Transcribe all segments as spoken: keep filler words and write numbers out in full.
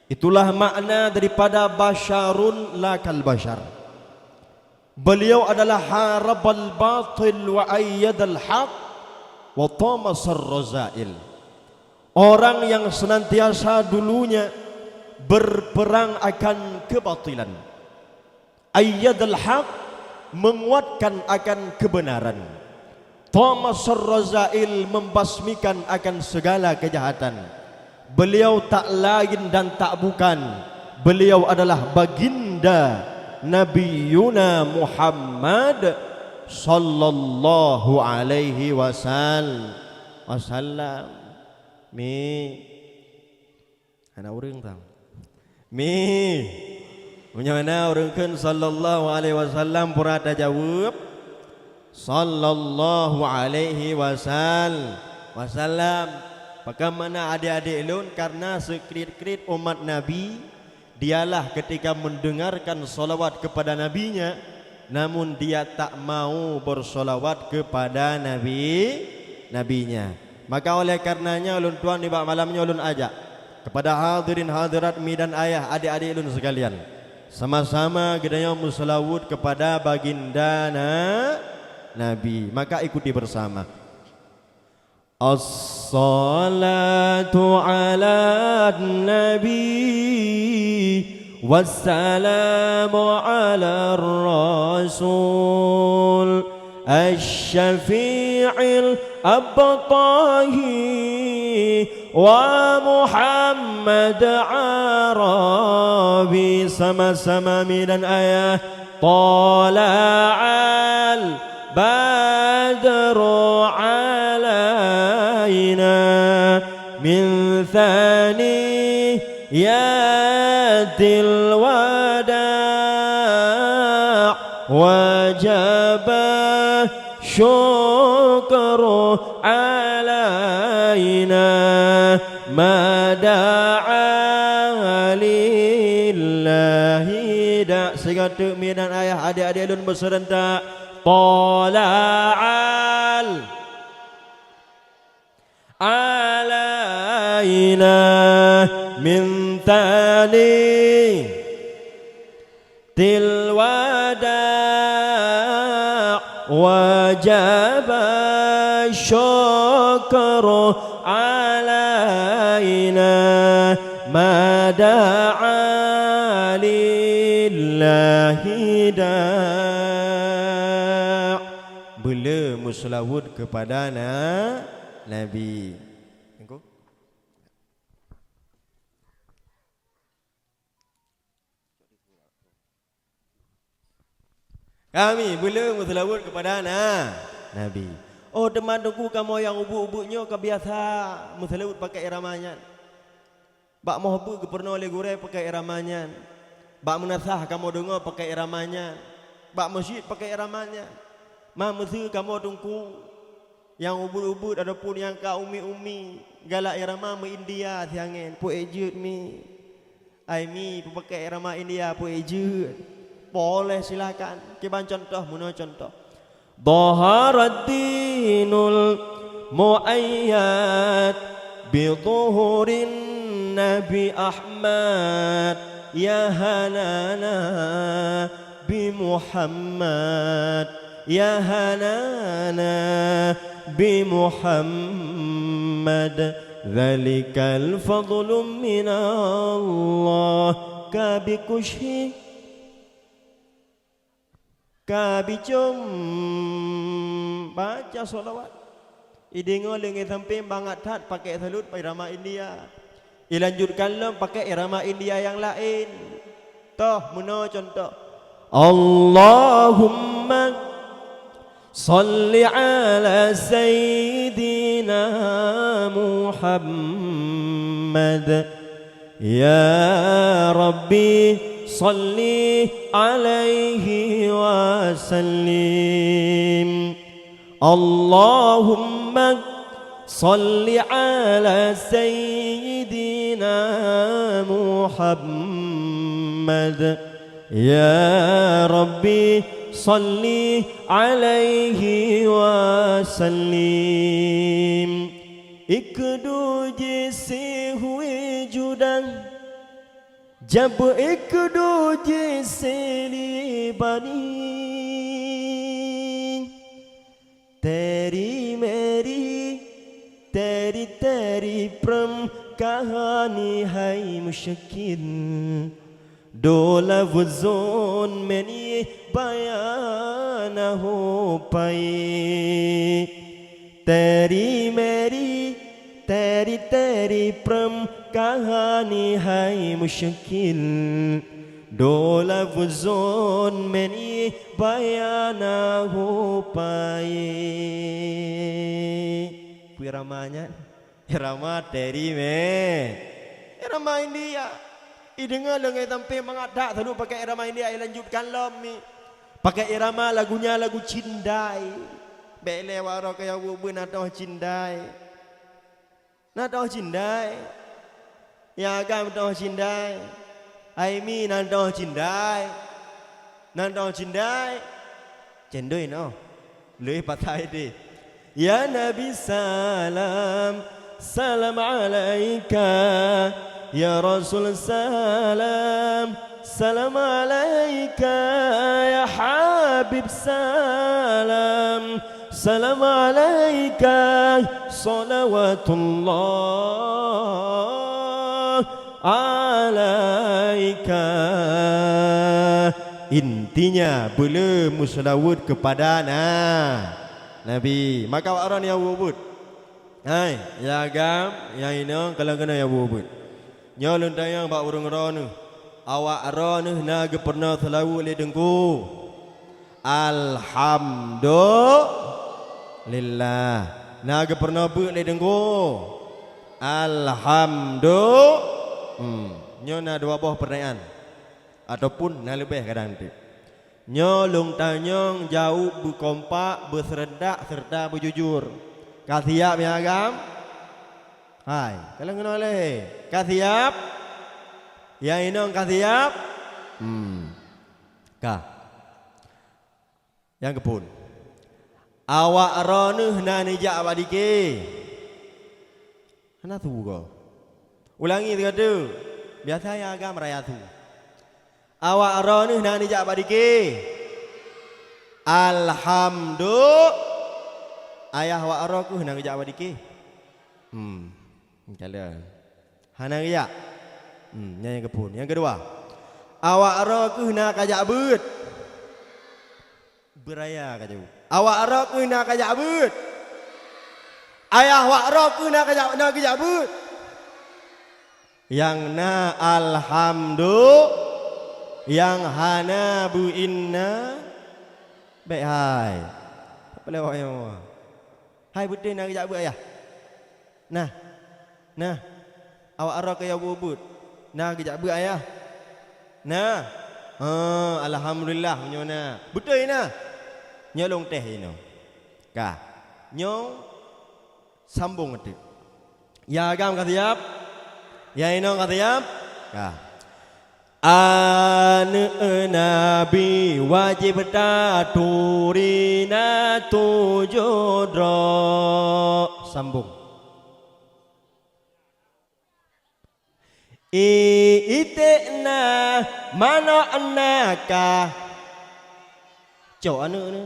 Itulah makna daripada basyarun la kal basyar. Beliau adalah harabal batil wa ayyadal haq wa tamasar razail. Orang yang senantiasa dulunya berperang akan kebatilan. Ayyadal haq, menguatkan akan kebenaran. Tamasar razail, membasmikan akan segala kejahatan. Beliau tak lain dan tak bukan. Beliau adalah baginda Nabiyuna Muhammad sallallahu alaihi wasal-, wasallam. Mi. Hana ureuëng tam. Mi. Meunyoe na ureuëng kheun sallallahu alaihi wasallam, pura tajaweueb, sallallahu alaihi wasal-, wasallam. Pakon mana adik-adik lôn, karena seukrit-krit umat Nabi, dialah ketika mendengarkan salawat kepada nabinya, namun dia tak mau bersalawat kepada nabi, nabinya. Maka oleh karenanya ulôn tuan nibak malam nyoe lôn ajak kepada hadirin hadirat mi dan ayah adik-adik lôn sekalian, sama-sama geutanyoe meuseulaweuet kepada baginda na-, Nabi. Maka ikuti bersama. As-salatu ala nabi, wassalamu ala rasul, asy-syafi'il abtahi, wa Muhammad Arabi. Sama-sama mi dan ayah. Tala'al badru alaina min thaniyatil wada', wajaba syukru alaina ma da'a lillahi da-, sigoe teuk mi dan ayah adik-adik lôn beuseurentak. Tala'al alaina min thaniyatil wada', wajaba syukru alaina ma da'a lillahi da'. Beu le meuseulaweuet keupada na-, Nabi. Engko? Kami beu le meuseulaweuet keupada na-, Nabi. Oh, teuma teungku kamoe nyang ubeuek-ubeuek nyoe ka biasa meuseulaweuet pakai irama nyan. Bak moh beuet geupeurunoe lé gurée pakai irama nyan. Bak meunasah kamoe deungoe pakai irama nyan. Bak meuseujid pakai irama nyan. Ma meuseu kamoe teungku nyang ubeuet-ubeuet ataupun nyang ka umi-umi galak irama meu-India siangén, peue jeuet mi. Ai mi, peupakai irama India peue jeuet? Boleh, silakan. Kiban contoh, meunoe contoh. Dhaharaddinul muayyad bi dhuhurin Nabi Ahmad, ya hanana bi Muhammad, ya hanana bi Muhammad, dzalikal fadlu minallah. Ka bikushi, ka bicom baca shalawat. Ideungoe lé ngon sampéng bangat that pakai salut irama India. Ilanjutkan lom pakai irama India nyang laén. Toh, meunoe contoh. Allahumma shalli ala sayyidina Muhammad. Ya Rabbi, shalli alaihi wa sallim. Allahumma shalli ala sayyidina Muhammad. Ya Rabbi, shalli alaihi wa sallim. Ikdu jisi hui judan Jab ék keudoe jiseuliebani, Teri Meri, Teri, Teri Prem, kahani hai musyakil. Dola vuzon meni bayana ho pai. Teri Meri, Teri, Teri Prem, kahani hai musyakil. Dola vuzon meni bayana ho pai. Peue rama nyan? Irama Teri meh. Irama India. Ideungoe lôn ngai sampé mangat that seuneuk pakai irama India, ilanjutkan lom mi. Pakai irama lagunya lagu Cindai. Bék lé wak roh keu yah beuet-beuet na toh Cindai. Na toh Cindai. Yah agam toh Cindai. Aimi na toh Cindai. Na toh Cindai. Cendoi noh. Lheueh patai deh. Ya Nabi salam, salam alaika. Ya Rasul salam, salam alaika. Ya Habib salam, salam alaika. Salawatullah alaika. Intinya, beu le meuseulaweuet keupada na-, Nabi. Maka awak droeneuh nyang beuet-beuet. Hai, nyang agam, nyang inong, kalon keunoe nyang beuet-beuet. Nyoe lôn tanyong bak ureuëng droeneuh. Awak droeneuh na geupeurunoe seulaweuet lé Teungku? Alhamdulillah. Na geupeurunoe beuet lé Teungku? Alhamdu-, hmm. Nyoe na dua boh peurtanyaan. Ataupun na leubeh kadang teuk. Nyoe lôn tanyong jaweueb beukompak, beuseuredak, seureuta beujujur. Ka siap nyang agam? Hai, kalon keunoe lé. Ka siap? Nyang inong ka siap? Hmm. Ka. Nyang keuphon. Awak droeneuh na neujak bak dike? Hana su goe. Ulangi sigoe teuk. Biasa nyang agam raya su. Awak droeneuh na neujak bak dike? Alhamdu-, ayah awak droe keuh na geujak bak dike? Hmm. Kalon. Hana geujak? Hmm, nyan nyang keuphon. Nyang keudua. Awak droe keuh na kajak beuet? Beuraya ka jaweueb. Awak droe keuh na kajak beuet? Ayah awak droe keuh na kajak, na geujak beuet? Nyang na alhamdu-, nyang hana beuinna, bék hai. Apa lewat nyoe? Hai beutôi na geujak beuet ayah? Nah. Nah. Awak droe keuh nyang beuet-beuet. Na geujak beuet ayah? Na. Ha, alhamdulillah meunyoe na. Beutôi na. Nyoe lôn tes inoe. Ka. Nyoe sambong teuk. Nyang agam ka siap? Nyang inong ka siap? Ka. Aneuëk Nabi wajéb taturi na tujoh droe. Sambong. Ié iték na, manök na ka. Cok aneuëk nyoe.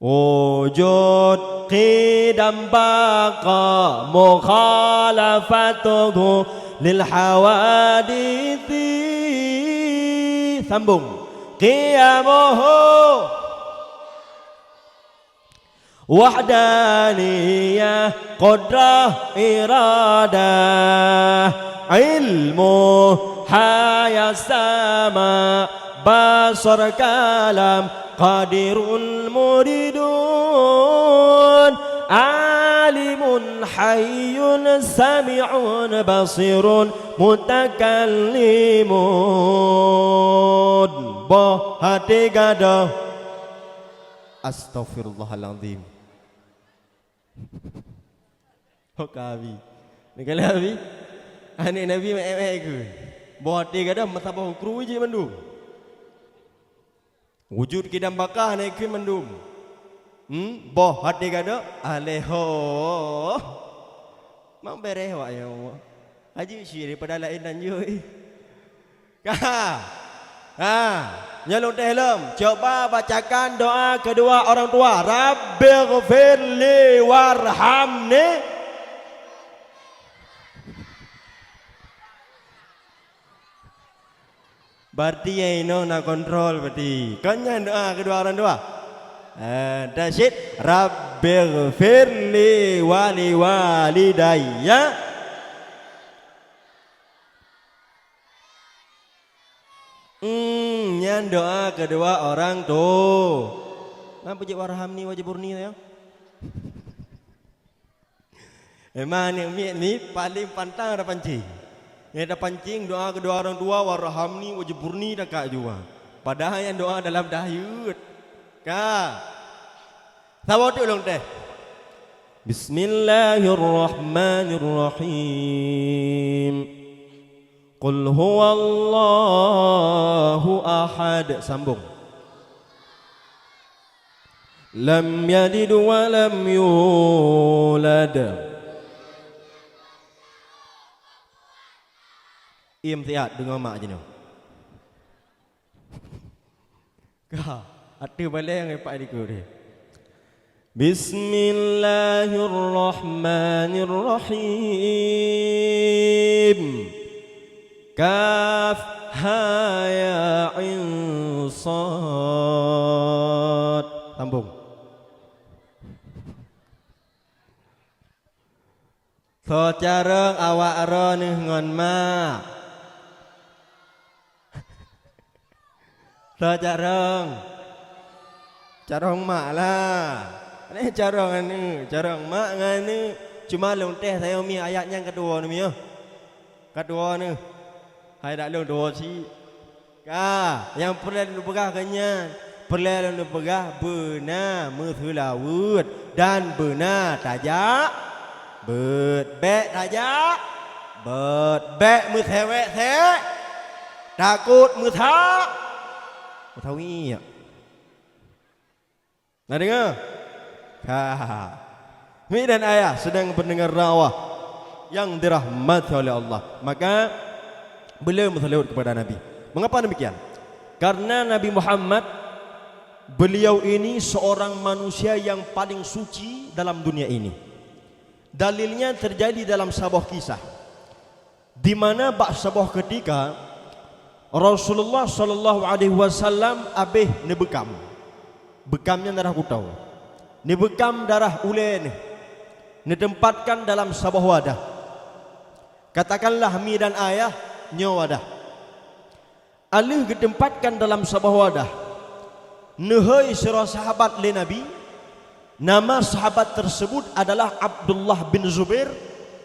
Wujud qidam baqa mukhalafatuhu lil hawaditsi. Sambung. Qiyamuhu. Wahdaniyah, qudrah, iradah, ilmu, hayat, sama, basar, kalam, qadirun, muridun, alimun, hayyun, sami'un, basirun, mutakallimun. Boh até gadôh. Astaghfirullahalazim. Ho ka Abi. Neukalon Abi. Aneuëk Nabi meu'èk-meu'èk keuh. Boh até gadôh meusaboh kru jih mandum. Wujud qidam baqa na keuh mandum. Hmm, boh até gadôh, alèh ho. Mang beureh awak nyoe. Haji syik daripada laén nan jui. Ka. Ha. Nyoe lôn teh lom. Coba bacakan doa kedua orang tua. Rabbighfirli warhamni. Berarti nyang inoe na kontrol berarti. Kon nyan doa kedua orang tua. Eh, dan syit, "Rabbighfirli wa liwalidayya." Hmm, nyan doa kedua orang tu. Ngapa jeuet warhamni wajburni ya? Memang aneuk miet ni paling pantang tapancing. Nyang tapancing doa kedua orang tua, "Warhamni wajburni," takak jua. Padahai nyan doa dalam tahiyat. Ka. Saboh teuk lôn teh. Bismillahirrahmanirrahim. Qul huwallahu ahad. Sambung. Lam yalid wa lam yulad. Im siat deungoe mak jinoe. Ka, ateueh baleng pak di kudeh. Bismillahirrahmanirrahim. Kaf ha ya ain sad. Sambung. Soe carông awak droeneuh ngon mak? Soe carông? Carông mak lah. Neh carông aneuk, carông mak ngon aneuk. Cuma lôn teh sayoe mi ayat nyan ka tuwoe neuh mi yoh. Ka tuwoe neuh. Hai dak lôn tuwoe cit. Ka, nyang peureulée lôn peugah keu nyan, peureulée lôn peugah beuna meuseulaweuet dan beuna tajak beuet. Bék tajak beuet, bék meuseuwék-seuwék, takot meusa-, meusawiek. Na deungoe? Ha. Mi dan ayah sedang pendengar dakwah yang dirahmati oleh Allah. Maka, beliau bersalawat kepada Nabi. Mengapa demikian? Karena Nabi Muhammad, beliau ini seorang manusia yang paling suci dalam dunia ini. Dalilnya terjadi dalam saboh kisah. Di mana bak saboh keutika, Rasulullah sallallahu alaihi wasallam abéh neubeukam. Beukam nyan darah kutoe. Neubeukam darah ulée neuh, neuteumpatkan dalam saboh wadah. Katakanlah mi dan ayah nyoe wadah. Aleuh geuteumpatkan dalam saboh wadah, neuhôi sidroe sahabat lé Nabi. Nama sahabat tersebut adalah Abdullah bin Zubair,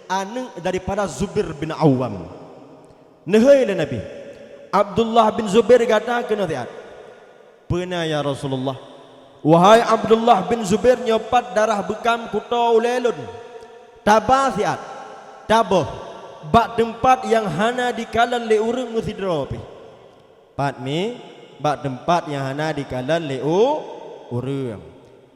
aneuk daripada Zubair bin Awam. Neuhôi lé Nabi, "Abdullah bin Zubair gata keunoe siat." "Peue na, ya Rasulullah?" "Wahai Abdullah bin Zubair, nyoe pat darah beukam kutoe ulée lôn. Taba siat, taboh bak teumpat nyang hana jikalon lé ureuëng meusidroe pih." Pat mi, bak teumpat nyang hana jikalon lé u-, ureuëng.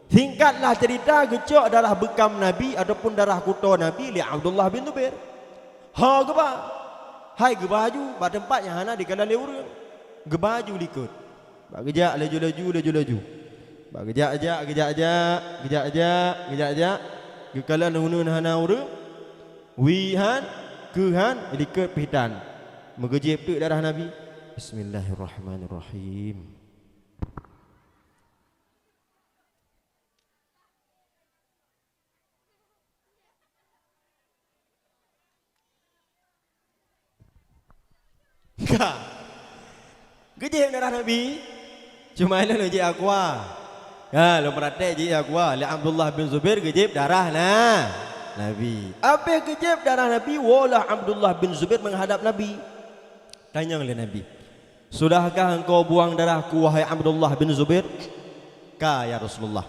Singkatlah cerita, geucok darah beukam Nabi ataupun darah kutoe Nabi lé Abdullah bin Zubair. Ho geuba. Hai geuba aju bak teumpat nyang hana jikalon lé ureuëng. Geuba aju likot. Bak geujak laju-laju, laju-laju. Bak geujak-jak, geujak-jak, geujak-jak, geujak-jak. Geukalon uneuen hana ureuëng. Wie han, keu han, likot pih tan. Meugeujieb teuk darah Nabi. Bismillahirrahmanirrahim. Ka. Geujieb darah Nabi. Cuma ilôn lôn jieb aqua. Ha, lôn peuraték jieb aqua. Lé Abdullah bin Zubair geujieb darah na-, Nabi. Abéh geujieb darah Nabi, woelah Abdullah bin Zubair menghadap Nabi. Tanyong lé Nabi, "Sudahkah engkau buang darahku, wahai Abdullah bin Zubair?" "Ka, ya Rasulullah."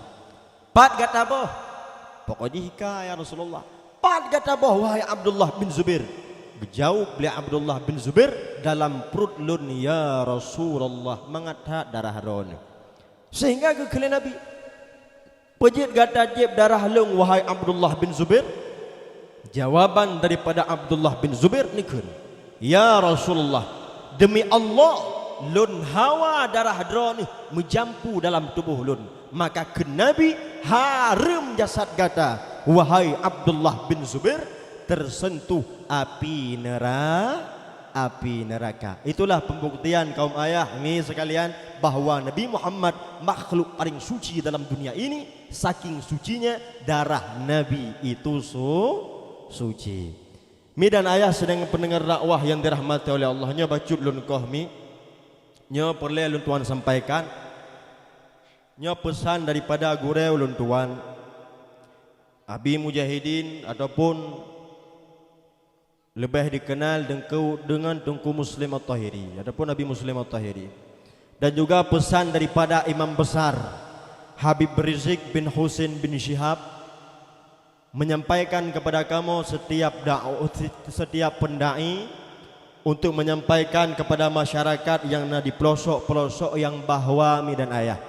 "Pat gata boh?" "Pokok jih ka, ya Rasulullah." "Pat gata boh, wahai Abdullah bin Zubair?" Geujaweueb lé Abdullah bin Zubair, "Dalam pruet lôn, ya Rasulullah, mangat that darah droeneuh." Sehingga geukheun lé Nabi, "Peue jeuet gata jieb darah lôn, wahai Abdullah bin Zubair?" Jawaban daripada Abdullah bin Zubair neukheun, "Ya Rasulullah, demi Allah, lôn hawa darah droeneuh meujampu dalam tuboh lôn." Maka kheun Nabi, "Hareuem jasad gata, wahai Abdullah bin Zubair, teuseuntuh api neura-, api neuraka." Itulah pembuktian kaum ayah mi sekalian bahwa Nabi Muhammad makhluk paling suci dalam dunia ini. Saking sucinya darah Nabi itu su-, suci. Mi dan ayah sidang pendengar dakwah yang dirahmati oleh Allah, nyoe bacut lôn koh mi, nyoe peureulée lôn tuan sampaikan. Nyoe peusan daripada gurée ulôn tuan, Abi Mujahidin ataupun leubeh dikenal Teungku, dengan Teungku Muslim At-Tahiri ataupun Abi Muslim At-Tahiri. Dan juga pesan daripada Imam Besar Habib Rizik bin Husin bin Syihab menyampaikan kepada kamoe setiap da'u-, setiap pendai untuk menyampaikan kepada masyarakat yang na di pelosok-pelosok yang bahwa mi dan ayah.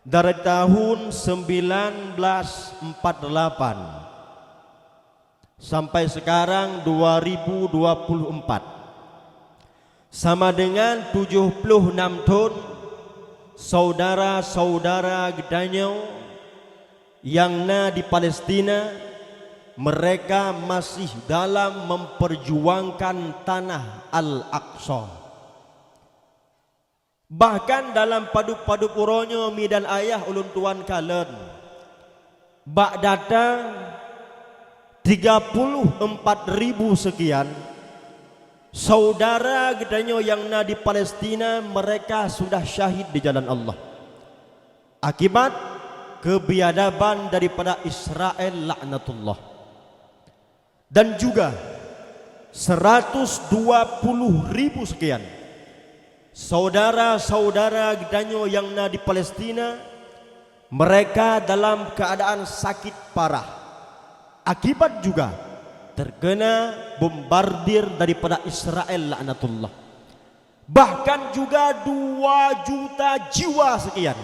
Dari tahun sembilan belas empat delapan sampai sekarang dua ribu dua puluh empat, sama dengan tujuh puluh enam thon, saudara-saudara geutanyoe nyang na di Palestina, mereka masih dalam memperjuangkan tanah Al-Aqsa. Bahkan dalam padub-padub uroe nyoe mi dan ayah ulôn tuan kalon, bak data tiga puluh empat ribu sekian saudara geutanyoe nyang na di Palestina, mereka sudah syahid di jalan Allah akibat kebiadaban daripada Israel laknatullah. Dan juga seratus dua puluh ribu sekian saudara-saudara geutanyoe nyang na di Palestina, mereka dalam keadaan sakit parah akibat juga terkena bombardir daripada Israel laknatullah. Bahkan juga dua juta jiwa sekian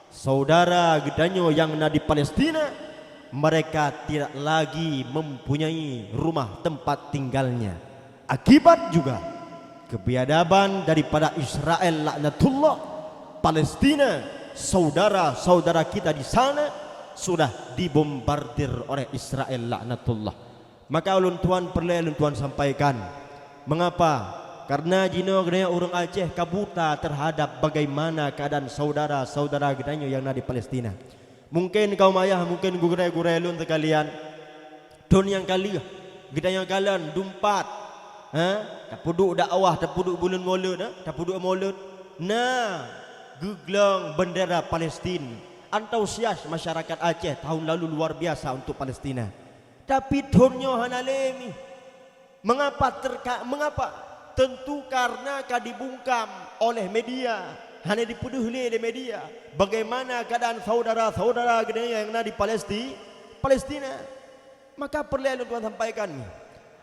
saudara geutanyoe nyang na di Palestina, mereka tidak lagi mempunyai rumah tempat tinggalnya. Akibat juga kebiadaban daripada Israel laknatullah, Palestina, saudara-saudara kita di sana sudah dibombardir oleh Israel laknatullah. Maka ulôn tuan peureulée lôn tuan sampaikan. Mengapa? Karena jinoe geutanyoe ureuëng Aceh ka buta terhadap bagaimana keadaan saudara-saudara geutanyoe nyang na di Palestina. Mungkin kaum ayah, mungkin gurée-gurée lôn sekalian, thon nyang ka lheueh geutanyoe kalon dumpat, ha? Tapeuduek dakwah, tapeuduek buleuen Maulud, ha? Tapeuduek Maulud, na geuglong bendera Palestina. Antusias masyarakat Aceh tahun lalu luar biasa untuk Palestina. Tapi thon nyoe hana lé mi. Mengapa terka-, mengapa? Tentu karena ka dibungkam oleh media, hana dipeudeuh lé lé media bagaimana keadaan saudara-saudara geutanyoe nyang na di Palesti-, Palestina. Maka peureulée lôn tuan sampaikan mi.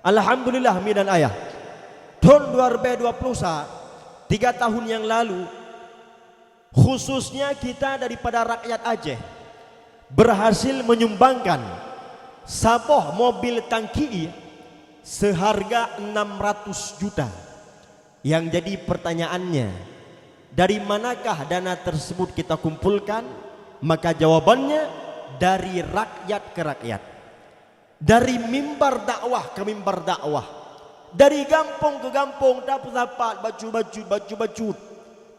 Alhamdulillah mi dan ayah. Thon dua ribée dua puluh sa, tiga tahun nyang lalu, khususnya kita daripada rakyat Aceh, berhasil menyumbangkan saboh mobil tangki seharga enam ratus juta. Yang jadi pertanyaannya, dari manakah dana tersebut kita kumpulkan? Maka jawabannya, dari rakyat ke rakyat. Dari mimbar dakwah ke mimbar dakwah, dari gampông ke gampông, tapeusapat bacut-bacut, bacut-bacut,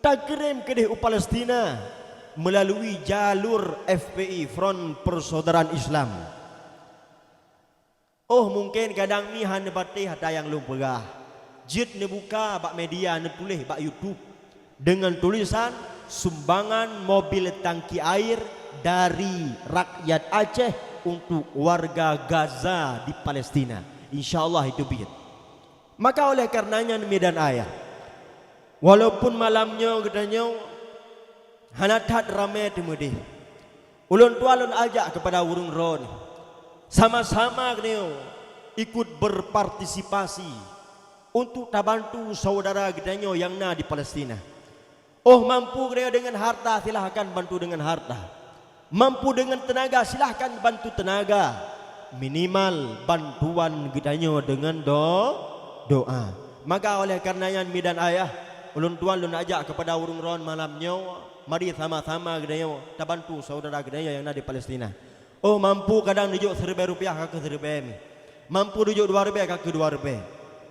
takirém keudeh u Palestina melalui jalur F P I, Front Persaudaraan Islam. Oh, mungken kadang mi hana neupatéh ata nyang lôn peugah. Jeuet neubuka bak media, neutuléh bak YouTube deungon tulisan, "Sumbangan mobil tangki air dari rakyat Aceh untuk warga Gaza di Palestina." Insya Allah itu biet. Maka oleh karenanya, mi dan ayah, walaupun malam nyoe geutanyoe hana that ramé teumeudeh, ulôn tuan lôn ajak keupada ureuëng droeneuh, sama-sama geutanyoe ikut berpartisipasi untuk tabantu saudara geutanyoe nyang na di Palestina. Oh, mampu geutanyoe deungon harta, silahkan bantu deungon harta. Mampu deungon teunaga, silahkan bantu teunaga. minimal bantuan geutanyoe deungon do-, doa. Maka oleh kareuna nyan, mi dan ayah, ulôn tuan lôn ajak keupada ureuëng droen malam nyoe, mari sama-sama geutanyoe tabantu syedara geutanyoe nyang na di Palestina. Oh, mampu kadang neujok siribèe rupiah, ka keuh siribèe mi. Mampu neujok dua ribèe, ka keuh dua ribèe.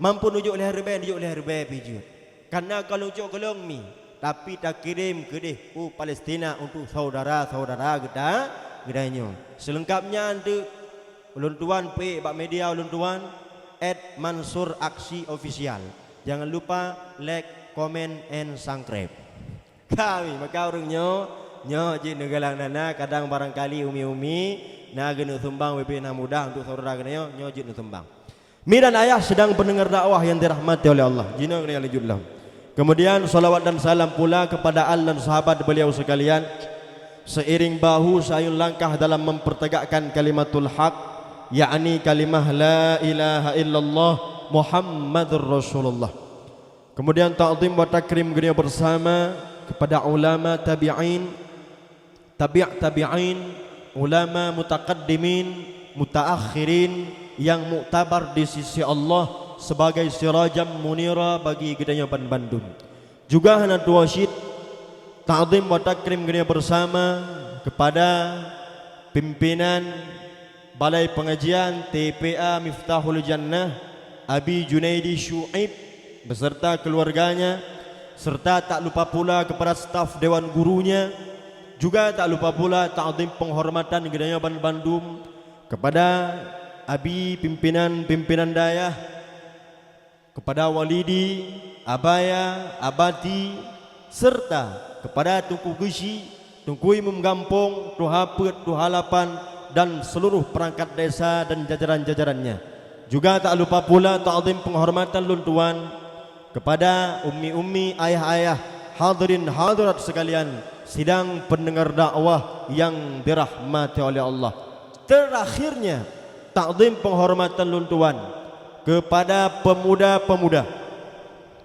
Mampu neujok lhèe ribèe, neujok lhèe ribèe pih jeuet. Kareuna ka lôn cok keu lôn mi, tapi takirém keudéh u Palestina untuk syedara-syedara geuta-, geutanyoe. Seulengkap nyan teuk, ulôn tuan peuék bak media ulôn tuan, at mansur aksi official. Jangan lupa like, comment, and subscribe. Ka mi, maka ureuëng nyoe, nyoe jeuet neugalang dana, kadang barangkali umi-umi na geuneuk sumbang, ubé na mudah untuk syedara geutanyoe, nyoe jeuet neusumbang. Mi dan ayah sidang pendengar dakwah yang dirahmati oleh Allah, jinoe keuneuk lanjut lom. Kemudian, salawat dan salam pula kepada al dan sahabat beliau sekalian, seiring bahu seayun langkah dalam mempertegakkan kalimatul haq, yakni kalimah la ilaha illallah Muhammadur Rasulullah. Kemudian, takzim wa takrim geutanyoe bersama kepada ulama tabi'in, tabi' tabi'in, ulama mutaqaddimin, mutaakhirin yang muktabar di sisi Allah sebagai sirajam munira bagi geutanyoe ban bandum. Juga hana tuwoe cit, takzim wa takrim geutanyoe bersama kepada pimpinan Balai Pengajian T P A Miftahul Jannah, Abi Junaidi Syu'aib beserta keluarganya, serta tak lupa pula kepada staf dewan gurunya, juga tak lupa pula takzim penghormatan geutanyoe ban bandum kepada Abi pimpinan-pimpinan dayah, kepada walidi, abaya, abati, serta kepada Teungku Geuchik, Teungku Imum Gampông, Tuha Peuet, Tuha Lapan, dan seluruh perangkat desa dan jajaran-jajarannya. Juga tak lupa pula takzim penghormatan lôn tuan kepada ummi-ummi, ayah-ayah, hadirin hadirat sekalian sidang pendengar dakwah yang dirahmati oleh Allah. Terakhirnya, takzim penghormatan lôn tuan kepada pemuda-pemuda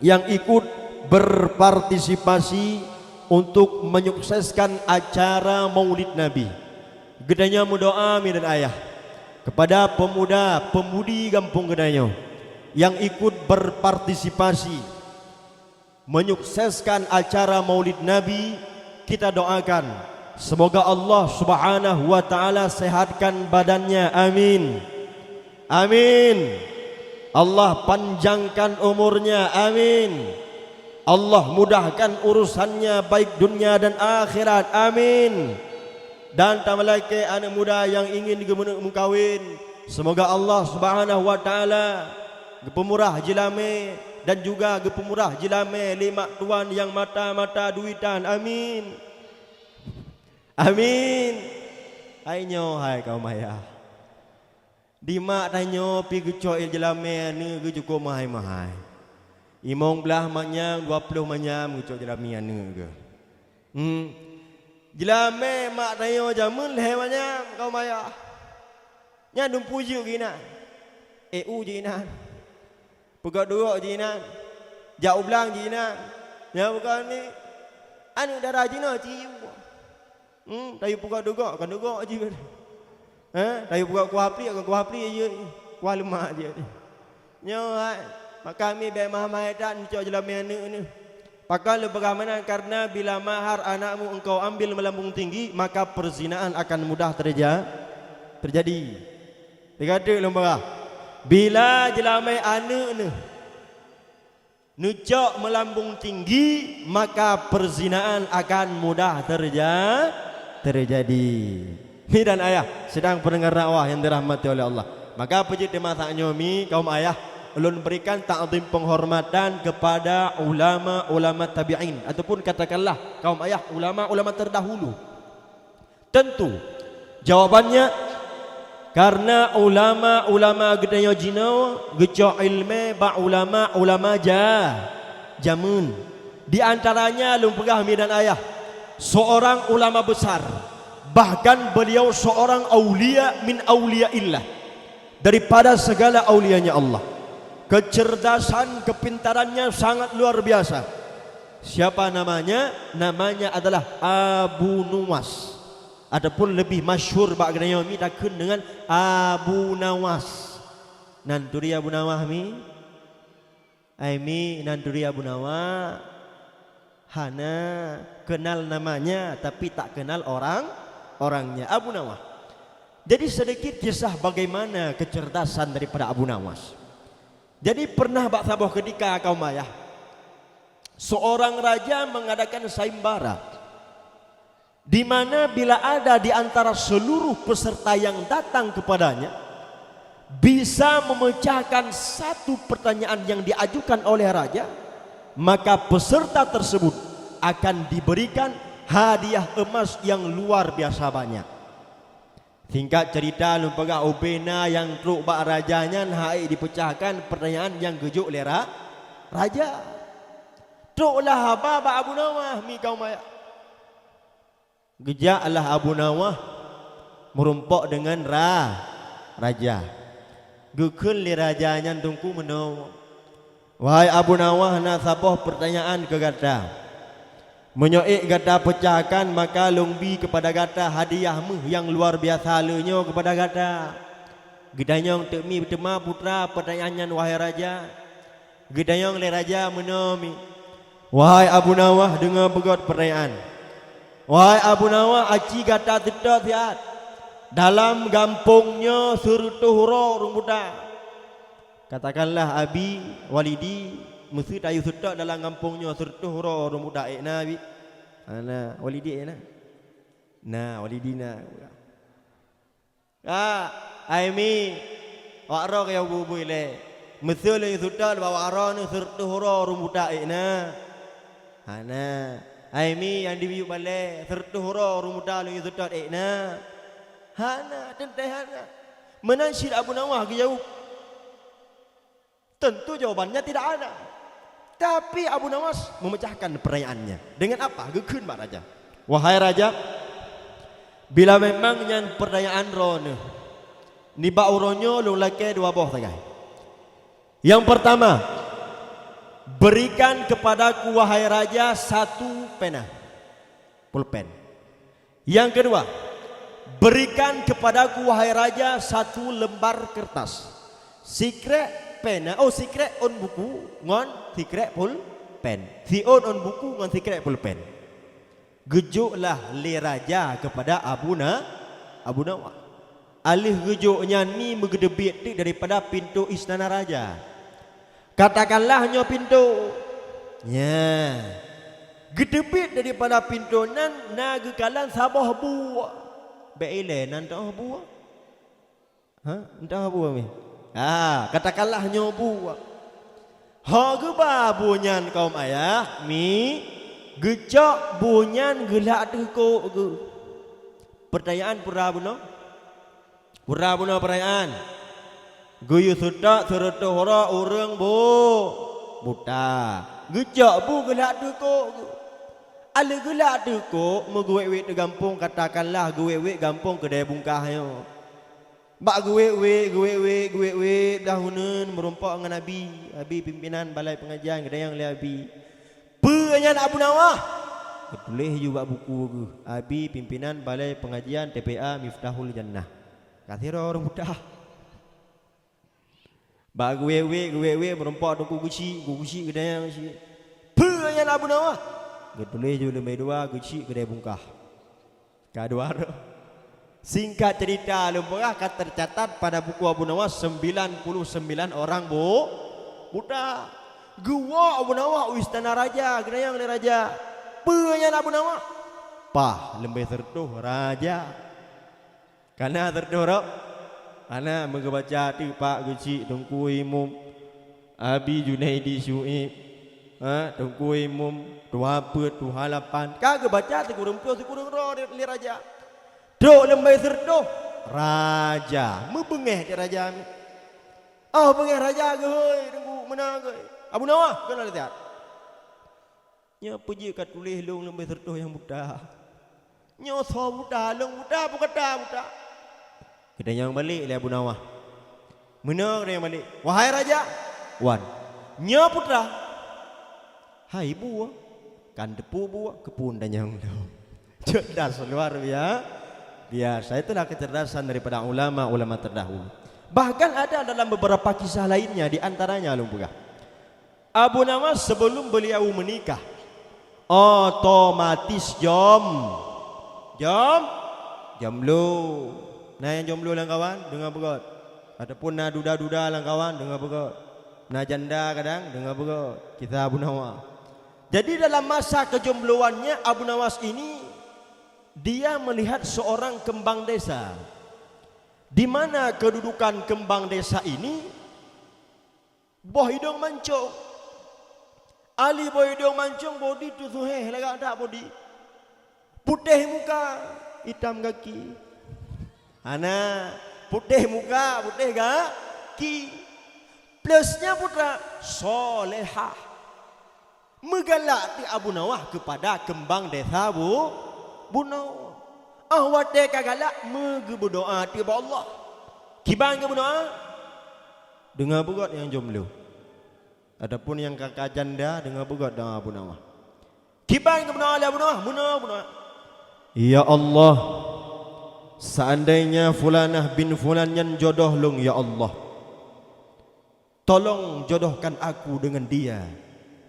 yang ikut berpartisipasi untuk menyukseskan acara Maulid Nabi. Geutanyoe meudoa, mi dan ayah, kepada pemuda-pemudi gampông geutanyoe yang ikut berpartisipasi menyukseskan acara Maulid Nabi, kita doakan, semoga Allah Subhanahu wa Ta'ala sehatkan badannya. Amin. Amin. Allah panjangkan umurnya. Amin. Allah mudahkan urusannya baik dunia dan akhirat. Amin. Dan tameulakée aneuëk muda nyang ingin geumeuneuk meukawen, semoga Allah Subhanahu wa Ta'ala geupeumurah jeulamé dan juga geupeumurah jeulamé lé mak tuan nyang mata-mata duitan. Amin. Amin. Hai nyoe, hai kaum ayah. Di mak tanyoe pih geucok jeulamé aneuëk geuh cukôp meuhai-meuhai. Limong blaih manyam, dua ploh manyam geucok jeulamé aneuëk geuh. Hmm. Jeulamé mak tanyoe jameun lhée manyam kaum ayah. Nyan dumpeue jeuet geuh inan. Eu jeuet inan. Peugöt dugok jih inan, jak u blang jih inan. Nyang bukan ni, aneuëk dara jinoe ciyu. Hmm, tayue peugöt dugok, kan dugok jih. Ha, tayue peugöt kuah pliek, kan kuah pliek jih. Kuah leumak jih. Nyoe hai, maka mi bék mahai that neucok jeulamé aneuëk neuh. Pakon lôn peugah meunan, karena bila mahar anakmu engkau ambil melambung tinggi, maka perzinaan akan mudah terja-, terjadi. Teuka teuk lôn peugah, bila jeulamé aneuëk neuh neucok meulambung tinggi, maka perzinaan akan mudah terja-, terjadi. Mi dan ayah sidang pendengar dakwah yang dirahmati oleh Allah. Maka peujeuet di masa nyoe mi, kaum ayah, ulôn berikan takzim penghormatan kepada ulama-ulama tabi'in, ataupun katakanlah, kaum ayah, ulama-ulama terdahulu. Tentu, jawabannya, karena ulama-ulama geutanyoe jinoe geucok iéleumé bak ulama-ulama ja-, jameun. Di antaranya lôn peugah mi dan ayah, seorang ulama besar, bahkan beliau seorang aulia min auliaillah, daripada segala aulianya Allah. Kecerdasan, kepintarannya sangat luar biasa. Siapa namanya? Namanya adalah Abu Nuwas. Ataupun leubeh masyhur bak geutanyoe mi takheun deungon Abu Nawas. Nan turi Abu Nawas mi? Ai mi nan turi Abu Nawas? Hana, kenal namanya tapi tak kenal orang, orangnya. Abu Nawas. Jadi sedikit kisah bagaimana kecerdasan daripada Abu Nawas. Jadi pernah bak saboh ketika kaum ayah, seorang raja mengadakan sayembara. Di mana bila ada di antara seluruh peserta yang datang kepadanya, bisa memecahkan satu pertanyaan yang diajukan oleh raja, maka peserta tersebut akan diberikan hadiah emas yang luar biasa banyak. Singkat cerita, lôn peugah ubena nyang trok bak raja nyan hai dipecahkan pertanyaan nyang geujok lé ra-, raja. Troklah haba bak Abu Nawas mi kaum ayah. Geujaklah Abu Nawas meurumpok deungon ra-, raja. Geukheun lé raja nyan teungku meunoe, "Wahai Abu Nawas, na saboh peurtanyaan keu gata. Meunyoe ék gata peucahkan, maka lôn bi keupada gata hadiah méuh nyang luar biasa le nyoe keupada gata. Geutanyong teuk mi teuma putra peurtanyaan nyan, wahai raja." Geutanyong lé raja meunoe mi, "Wahai Abu Nawas, deungoe beugöt peurtanyaan. Wahai Abu Nawas, aci gata seutôt siat. Dalam gampông nyoe seureutôh uroe ureuëng buta." Katakanlah, "Abi, walidi, meuseu tayue seutôt dalam gampông nyoe seureutôh uroe ureuëng buta, ék na, Abi?" "Hana, walidi ék na." "Na, walidi na." "Ah, ai mi, wak droe kayée bui-bui lé. Meuseu lôn seutôt bak wak droe nyoe seureutôh uroe ureuëng buta ék na?" "Hana." "Ai mi, nyang di miyueb balée, seureutôh uroe ureuëng buta lôn seutôt ék na?" "Hana, teuntée hana." Meunan cit Abu Nawas geujaweueb. Tentu jawabannya tidak ada. Tapi Abu Nawas memecahkan pertanyaannya. Dengan apa? Geukheun bak raja, "Wahai raja, bila memang nyan pertanyaan droeneuh, nibak uroe nyoe lôn lakée dua boh sagai. Yang pertama, berikan kepadaku, wahai raja, satu pena, pulpen. Yang kedua, berikan kepadaku, wahai raja, satu lembar kertas. Sikrék pena, oh, sikrék ôn buku ngon sikrék pulpen. Siôn ôn buku ngon sikrék pulpen." Geujoklah lé raja keupada Abu Na-, Abu Nawas. Aleuh geujok nyan mi meugeuteubiet teuk daripada pintoe istana raja. Katakanlah nyoe pintoe. Nya. Geuteubiet daripada pintoe nan na geukalon saboh buet. Bék ilée nan teuh buet. Ha? Entah buet mi. Ha, katakanlah nyoe buet. Ho geuba buet nyan kaum ayah, mi, geucok buet nyan geulak teuh kok geuh. Pertanyaan pura bunoe? Pura bunoe pertanyaan. Geuyue seutôt seureutôh uroe ureuëng bu-, buta. Geucok bu geulak teuh kok geuh. Aleuh geulak teuh kok meugeuwét-wét teuh gampông, katakanlah geuwét-wét gampông keudée bungkah nyoe. Bak geuwét-wét, geuwét-wét, geuwét-wét, blah uneuen meurumpok ngon abi. Abi pimpinan balai peungajian, geutanyong lé abi, "Peue nyan Abu Nawas?" Geutuléh ju bak buku geuh, "Abi pimpinan balai peungajian T P A Miftahul Jannah." Ka sidroe ureuëng buta. Bak geuwét-wét, geuwét-wét, meurumpok Teungku Geuchik, Teungku Geuchik geutanyong cit, "Peue nyan Abu Nawas?" Geutuléh ju leumé dua, Geuchik keudée bungkah. Ka dua droe. Singkat cerita, lôn peugah ka tercatat pada buku Abu Nawas sembilan puluh sembilan orang bu-, buta. Geuwoe Abu Nawas u istana raja, geutanyong lé raja, "Peue nyan Abu Nawas?" "Pah, leubeh seureutôh raja." "Kana seureutôh rot?" "Kana, meugeubaca teuk Pak Geuchik, Teungku Imum, Abi Junaidi Syuib, ha, Teungku Imum, Tuha Peuet, Tuha Lapan." Ka geubaca sikureueng ploh sikureueng droe lé raja. Trok leubeh seureutôh raja. Meubeungéh teuk raja nyan. Oh, beungéh raja geuhôi, Teungku, meunan geuh. "Abu Nawas, keunoe lé siat." "Nyoe peue jeuet ka tuléh lôn leubeh seureutôh nyang buta? Nyoe soe buta, lôn buta, peue gata buta?" Geutanyong balek lé Abu Nawas. Meunoe geutanyong balek, "Wahai raja!" "Wan." "Nyoe putra?" "Hai bu, kan teupeu bu, keupeue tanyong lôn?" Cerdas luar biasa. Biasa, itulah kecerdasan daripada ulama-ulama terdahulu. Bahkan ada dalam beberapa kisah lainnya, di antaranya lôn peugah. Abu Nawas sebelum beliau menikah, otomatis jom, jom, jomblo. Na nyang jomblo lam kawan, deungoe beugöt. Ataupun na duda-duda lam kawan, deungoe beugöt. Na janda kadang, deungoe beugöt. Kisah Abu Nawas. Jadi dalam masa kejombloannya Abu Nawas ini, dia melihat seorang kembang desa. Di mana kedudukan kembang desa ini? Boh idong mancong. Ali boh idong mancong, bodi tu suheh lagak that bodi. Putéh muka, itam gaki. Hana, putéh muka, putéh gaki. Plusnya putra, solehah. Meugalak teuk Abu Nawas keupada keumbang desa bu-, bunoe. Óh watée ka galak, meugeubeudoá teuk bak Allah. Kiban geubeudoá, deungoe beugöt nyang jomblo. Ataupun nyang ka, ka janda, deungoe beugöt doá Abu Nawas. Kiban geubeudoá lé Abu Nawas, meunoe Abu Nawas. Ya Allah, seandainya fulanah bin fulan nyan jodoh lôn, ya Allah, tolong jodohkan aku dengan dia.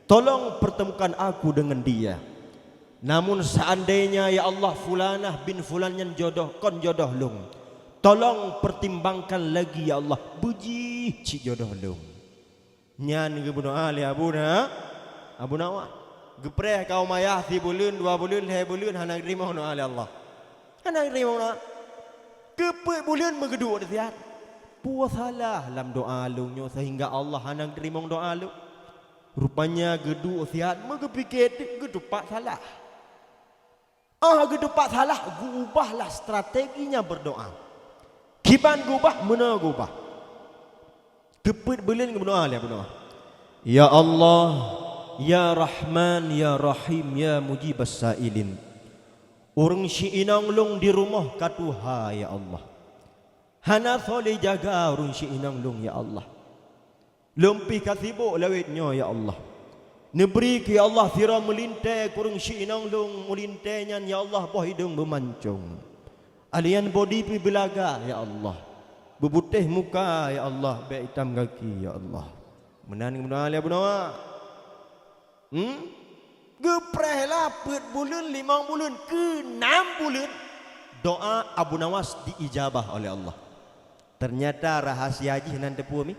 Tolong pertemukan aku dengan dia. Namun seandainya, ya Allah, fulanah bin fulan nyan jodoh, kon jodoh lôn, tolong pertimbangkan lagi, ya Allah, beujih cit jodoh lôn. Nyan geubeudoá lé Abu Na-, Abu Nawas. Geupreh ka Umayyah sibuleuen, dua buleuen, lhée buleuen hana geuteurimong doá lé Allah. Hana geuteurimong doá. Keu peuet buleuen meugeuduek siat. Peue salah lam doá lôn nyoe sehingga Allah hana geuteurimong doá lôn? Rupanya geuduek siat meugeupike teuk geutupat salah. Óh geutupat salah, geuubahlah strateginya berdoa. Kiban geuubah, meunoe geuubah. Keu peuet buleuen geumeudoá lé Abu Nawas. Ya Allah, ya Rahman, ya Rahim, ya Mujibas Sailin. Ureuëng siinong lôn di rumoh ka tuha, ya Allah. Hana soe lé jaga ureuëng siinong lôn, ya Allah. Lôn pih ka sibok lawét nyoe, ya Allah. Neubri keu, ya Allah, sidroe meulintée keu ureuëng siinong lôn, meulintée nyan, ya Allah, boh idong beumancong. Alian bodi pih beulaga, ya Allah. Beuputéh muka, ya Allah, bék itam gaki, ya Allah. Meunan geumeudoá lé Abu Nawas. Hmm? Geupreh lah peuet buleuen, limong buleuen, keu nam buleuen, doá Abu Nawas diijabah oleh Allah. Ternyata rahasia jih nan teupeue mi?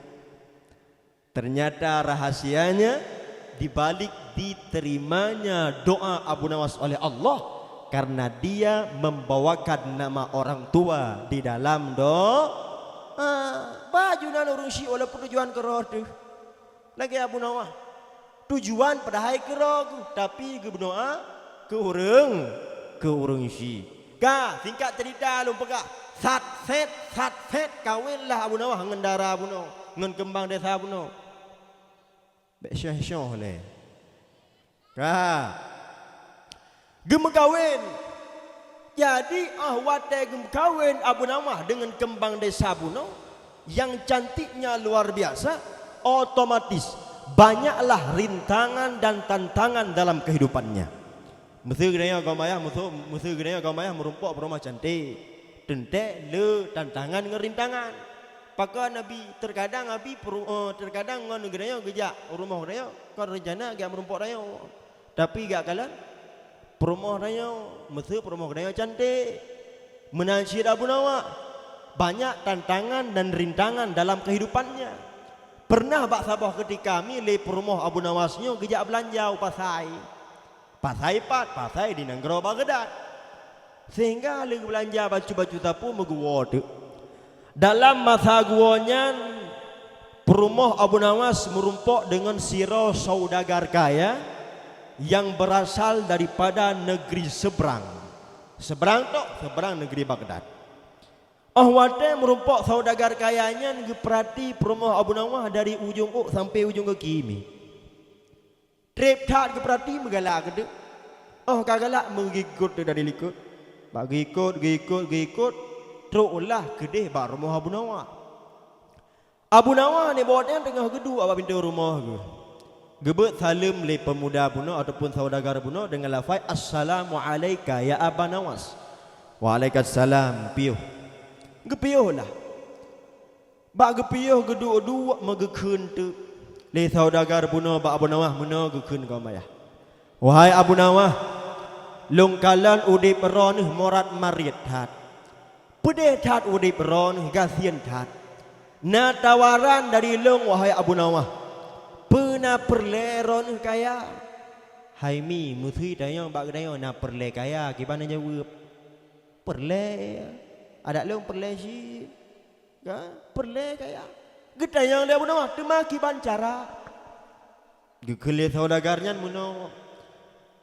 Ternyata rahasianya di balik diterimanya doa Abu Nawas oleh Allah karena dia membawakan nama orang tua di dalam doa. Baju nan ureuëng syiek walaupun tujuan keudroe teuh. Lagée Abu Nawas. Tujuan padahai keudroe geuh, tapi geumeudoá keu ureuëng, keu ureuëng syiek. Ka, singkat cerita lôn peugah, sat-set, sat-set, kawinlah Abu Nawas ngon dara bunoe, ngon keumbang desa bunoe. Bék syoh-syoh lé. Ka. Geumeukawen. Jadi, óh watée geumeukawen Abu Nawas deungon keumbang desa bunoe, yang cantiknya luar biasa, otomatis banyaklah rintangan dan tantangan dalam kehidupannya. Meuseu geutanyoe kaum ayah, meuseu, meuseu geutanyoe kaum ayah meurumpok peurumoh cantik. Teuntée le tantangan ngon rintangan. Pakon Nabi, terkadang Nabi peuru-, eh, terkadang ngon geutanyoe geujak u rumoh geutanyoe, kon reuncana geujak meurumpok tanyoe. Tapi gak kalon peurumoh tanyoe, meuseu peurumoh geutanyoe cantik. Meunan cit Abu Nawas, banyak tantangan dan rintangan dalam kehidupannya. Pernah bak saboh keutika mi lé peurumoh Abu Nawas nyoe geujak beulanja u pasai. Pasai pat, pasai di nanggroe Baghdad. Sehingga lé geubeulanja bacut-bacut sapeue meugeuwoe teuk. Dalam masa geuwoe nyan, peurumoh Abu Nawas meurumpok deungon sidroe saudagar kaya nyang beurasal daripada neugri seubrang. Seubrang tok, seubrang neugri Baghdad. Óh watée meurumpok saudagar kaya nyan geupeurati peurumoh Abu Nawas dari ujong ôk sampoe ujong gaki mi. Treb that geupeurati meugalak keuteuk. Óh ka galak meugeukot dari likot. Bak geuikot, geuikot, geuikot, trok lah keudeh bak rumoh Abu Nawas. Abu Nawas nibak nyan teungoh geuduek bak pintoe rumoh geuh. Geubeuet saleuem lé peumuda bunoe ataupun saudagar bunoe deungon lafai, "Assalamu alaika ya Aba Nawas." Waalaikumsalam, piôh. Geupiôh lah. Bak geupiôh geuduek-duek meugeukheun teuk. Lé saudagar bunoe bak Abu Nawas meunoe geukheun keu Umayyah. Wahai Abu Nawas, lôn kalon udeb droeneuh murat mariet that. Peudeh that udeb droeneuh, gasien that. Na tawaran dari lôn, wahai Abu Nawas. Peue na peureulée droeneuh kaya? Hai mi, meuseu tanyoe bak geutanyoe na peureulée kaya, kiban jaweueb. Peureulée, adak lôn peureulée cit. Ka? Peureulée kaya. Geutanyong lé Abu Nawas, teuma kiban cara? Geukheun lé saudagar nyan meunoe.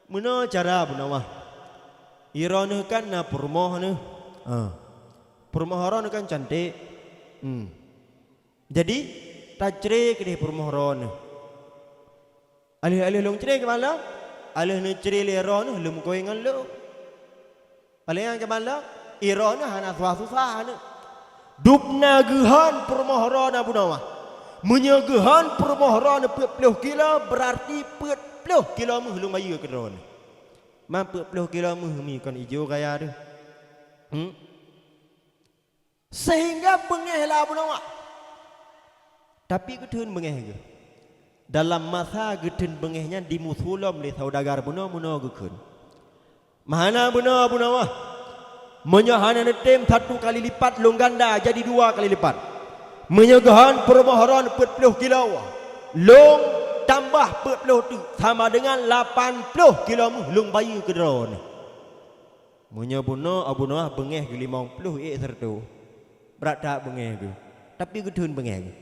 Meunoe cara Abu Nawas. Droeneuh kan na peurumoh neuh. Ha. Peurumoh droeneuh kan cantik. Hmm. Jadi, tacre keudeh peurumoh droeneuh. Alheuh-alheuh lôn cre keumalak, alheuh neucre lé droeneuh lôn meukawen ngon lôn. Paleng nyang keumalak, droeneuh hana susah-susah neuh. Dubna geuhon peurumoh droeneuh Abu Nawas. Meunyoe geuhon peurumoh droeneuh peuet ploh kilo, beurati peuet ploh kilo méuh lôn bayeue keu droeneuh. Man peuet ploh kilo méuh mi kon ijo kaya deuh. Hmm? Sehingga beungéh lah Abu Nawas. Tapi geutheun beungéh geuh. Dalam masa geutheun beungéh nyan dimusu lom lé saudagar bunoe meunoe geukheun. Meuhana bunoe Abu Nawas. Meunyoe hana neutem satu kali lipat lôn ganda jadi dua kali lipat. Meunyoe geuhon peurumoh droeneuh peuet ploh kilo, lôn tambah peuet ploh teuk sama deungon lapan ploh kilo méuh lôn bayeue keu droeneuh. Meunyoe bunoe Abu Nawas beungéh geuh limong ploh ék seureutoh, brat that beungéh geuh, tapi geutheun beungéh geuh.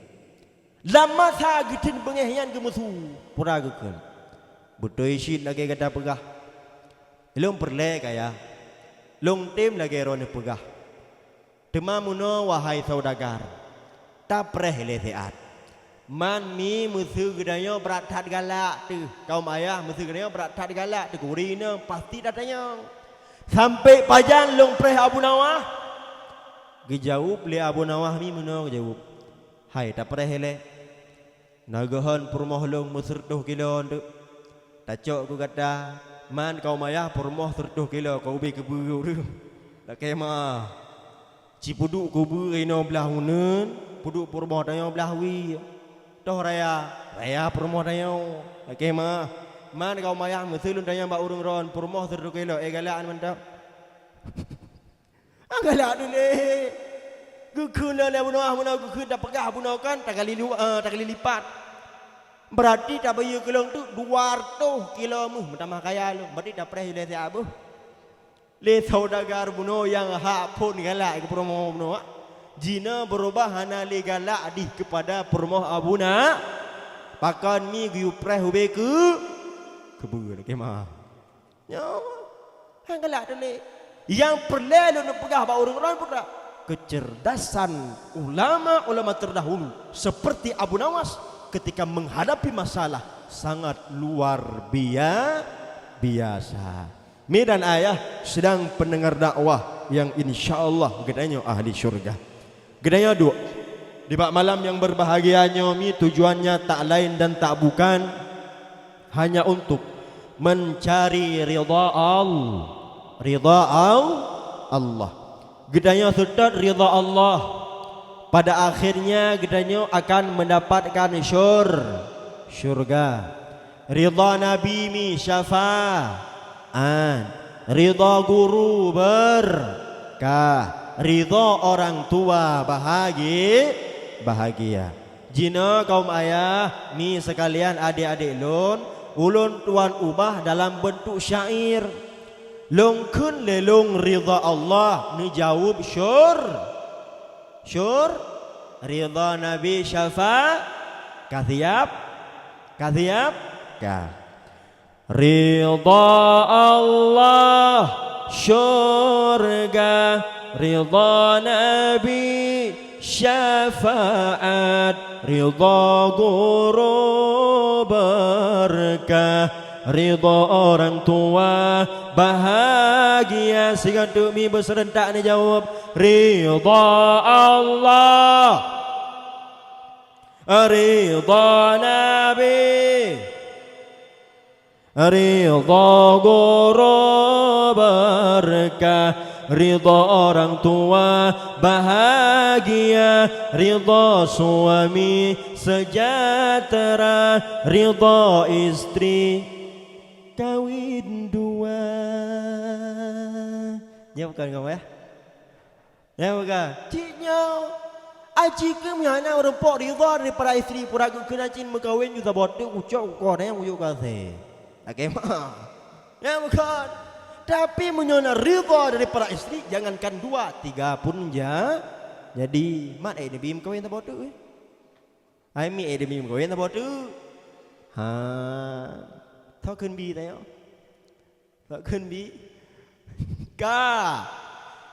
Lam masa geutheun beungéh nyan geumeusu, pura geukheun, "Beutôi cit lagée gata peugah, lôn peureulée kaya, lôn tem lagée droeneuh peugah. Teuma meunoe, wahai saudagar, tapreh lé siat. Man mi meuseu geutanyoe brat that galak teuh, kaum ayah meuseu geutanyoe brat that galak teuh, keu ureuëng inong pasti tatanyong, 'Sampoe pajan lôn preh Abu Nawas?' Geujaweueb lé Abu Nawas mi meunoe geujaweueb, 'Hai tapreh ilée. Na geuhon peurumoh lôn meuseureutoh kilo teuk. Tacok keu gata, man kaum ayah peurumoh seureutoh kilo ka ubé keubeue ureuëng. Lakée meu'ah. Ci peuduek keubeue inoe blaih uneuen, peuduek peurumoh tanyoe blaih wie. Toh raya, raya peurumoh tanyoe. Lakée meu'ah. Man kaum ayah meuseu lôn tanyong bak ureuëng droen peurumoh seureutoh kilo, éh galak mantong?' Ah, galak dulé. Geukheun lé bunoe, ah, bunoe geukheun tapeugah bunoe kan, takali lu-, eh, takali lipat. Beurati tabayeue keu lôn teuk dua reutôh kilo méuh meutamah kaya lôn. Beurati tapreh ilée siat beuh. Lé saudagar bunoe nyang hak phon galak keu peurumoh bunoe. Jinoe beurubah hana lé galak dih keupada peurumoh Abu Na. Pakon mi geuyue preh ubé keu, keubeue lakée meu'ah. Nyoe, han galak teulé. Nyang peureulée lôn peugah bak ureuëng droen peue? Keuceurdasan ulama-ulama terdahulu seperti Abu Nawas ketika menghadapi masalah sangat luar bia-, biasa. Mi dan ayah sidang pendengar dakwah yang insya Allah geutanyoe ahli syurga. Geutanyoe duek. Di bak malam nyang berbahagia nyoe mi tujuannya tak lain dan tak bukan hanya untuk mencari ridha Al-, ridha Al-, Allah. Geutanyoe seutôt ridha Allah. Pada akhirnya geutanyoe akan mendapatkan syur-, syurga. Ridha Nabi mi syafaat. Ridha guru berkah. Ridha orang tua bahagi-, bahagia. Jinoe kaum ayah, mi seukalian adék-adék lôn, ulôn tuan ubah dalam beuntuk syair. Lôn kheun lé lôn ridha Allah, neujaweueb syur-, syur-, ridha Nabi syafa-, ka siab? Ka siab? Ka. Ridha Allah syurga, ridha Nabi syafaat, ridha guru berkah, ridha orang tua bahagia. Sigoe teuk mi beuseurentak neujaweueb, ridha Allah. Ridha Nabi. Ridha guru berkah. Ridha orang tua bahagia, ridha suami sejahtera, ridha istri kawin dua. Ya bukan kamu ya? Ya bukan? Cik nyoe, aji keuh meuhana ureuëng pok ridha daripada istri pura geuh keunan cit meukawen ju saboh teuk ucok ukoe nyang ujuk kaseh. Lagée mah. Ya bukan? Tapi meunyoe na ridha daripada istri, jangankan dua, tiga pun ja-, jadi. Mat eh Nabi meukawen saboh teuk eh. Ai mi eh Nabi meukawen saboh teuk. Ha. Tho kheun bi tanyoe. Tho kheun bi. Ka.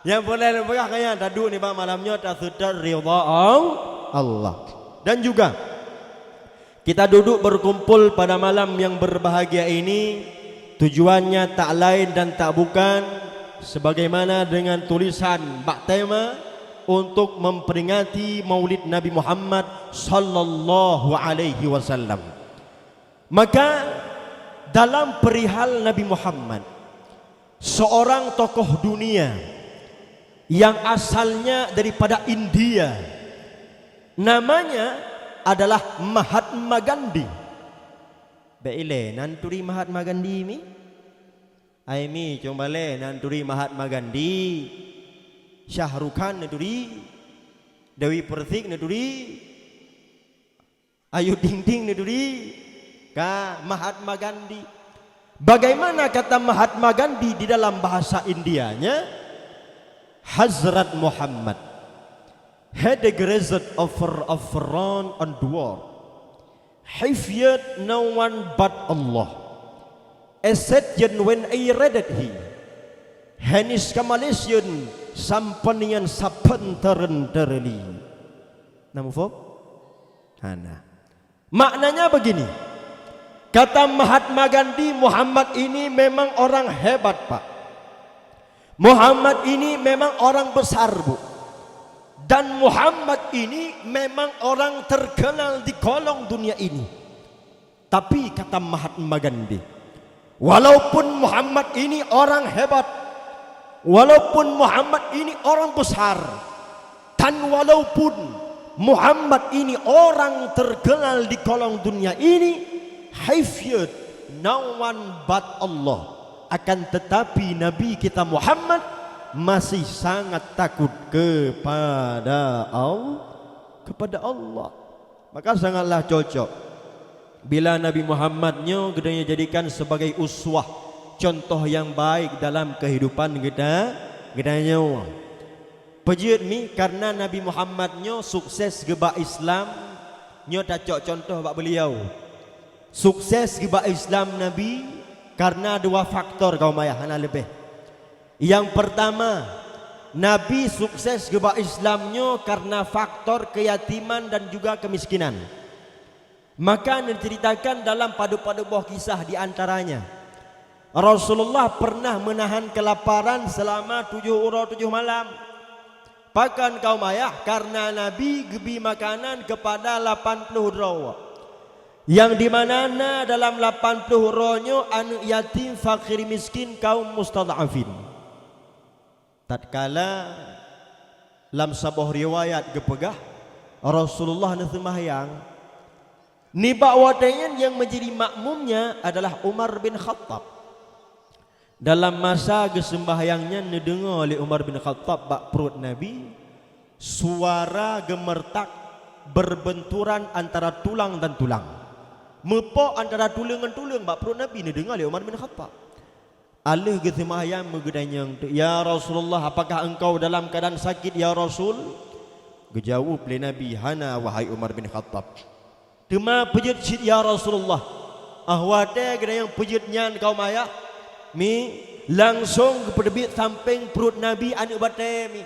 Nyang peureulée lôn peugah kaya taduek nibak malam nyoe taseutôt ridha Allah. Dan juga kita duduk berkumpul pada malam yang berbahagia ini, tujuannya tak lain dan tak bukan sebagaimana dengan tulisan bak tema untuk memperingati Maulid Nabi Muhammad sallallahu alaihi wasallam. Maka dalam perihal Nabi Muhammad, seorang tokoh dunia yang asalnya daripada India, namanya adalah Mahatma Gandhi. Bék ilée nan turi Mahatma Gandhi mi? Ai mi, cong balée nan turi Mahatma Gandhi. Shah Rukh Khan neuturi. Dewi Persik neuturi. Ayu Ting Ting neuturi. Ka Mahatma Gandhi. Bagaimana kata Mahatma Gandhi di dalam bahasa Indianya? Hazrat Muhammad had a grace over a throne and dwar. He feared no one but Allah. Except when I read it he. His kamalation sampanian sapan teren tereli. Na muphom? Hana. Maknanya begini. Kata Mahatma Gandhi, Muhammad ini memang orang hebat, Pak. Muhammad ini memang orang besar, Bu. Dan Muhammad ini memang orang terkenal di kolong dunia ini. Tapi kata Mahatma Gandhi, walaupun Muhammad ini orang hebat, walaupun Muhammad ini orang besar, dan walaupun Muhammad ini orang terkenal di kolong dunia ini, he feared no one but Allah. Akan tetapi Nabi kita Muhammad masih sangat takut kepada Allah, kepada Allah. Maka sangatlah cocok bila Nabi Muhammad nyoe geutanyoe jadikan sebagai uswah, contoh yang baik dalam kehidupan geuta-, geutanyoe. Peujeuet mi, karena Nabi Muhammad nyoe sukses geuba Islam, nyoe tacok contoh bak beliau. Sukses geuba Islam Nabi karena dua faktor kaum ayah, hana leubeh. Yang pertama, Nabi sukses geuba Islam nyoe karena faktor keyatiman dan juga kemiskinan. Maka diceritakan dalam padub-padub boh kisah, di antaranya Rasulullah pernah menahan kelaparan selama tujoh uroe tujoh malam. Pakon kaum ayah, karena Nabi geubi makanan kepada lapan puluh droe. Yang di mana na dalam lapan puluh droe nyoe aneuëk yatim, fakir miskin, kaum mustadhafin. Tatkala lam saboh riwayat geupeugah, Rasulullah neuseumahyang. Nibak watée nyan nyang menjadi makmumnya adalah Umar bin Khattab. Dalam masa geuseumbahyang nyan neudeungoe lé Umar bin Khattab bak pruet Nabi suara geumeurtak berbenturan antara tulang dan tulang. Meupok antara tuleueng ngon tuleueng bak pruet Nabi neudeungoe lé Umar bin Khattab. Aleuh geuseumbahyang meugeudanyong teuk, "Ya Rasulullah, apakah engkau dalam keadaan sakit, ya Rasul?" Geujaweueb lé Nabi, "Hana, wahai Umar bin Khattab." Teuma peujeuet cit, "Ya Rasulullah." Ah watée geudanyong peujeuet nyan kaum ayah, mi, langsong geupeuteubiet sampéng pruet Nabi aneuëk batée, mi.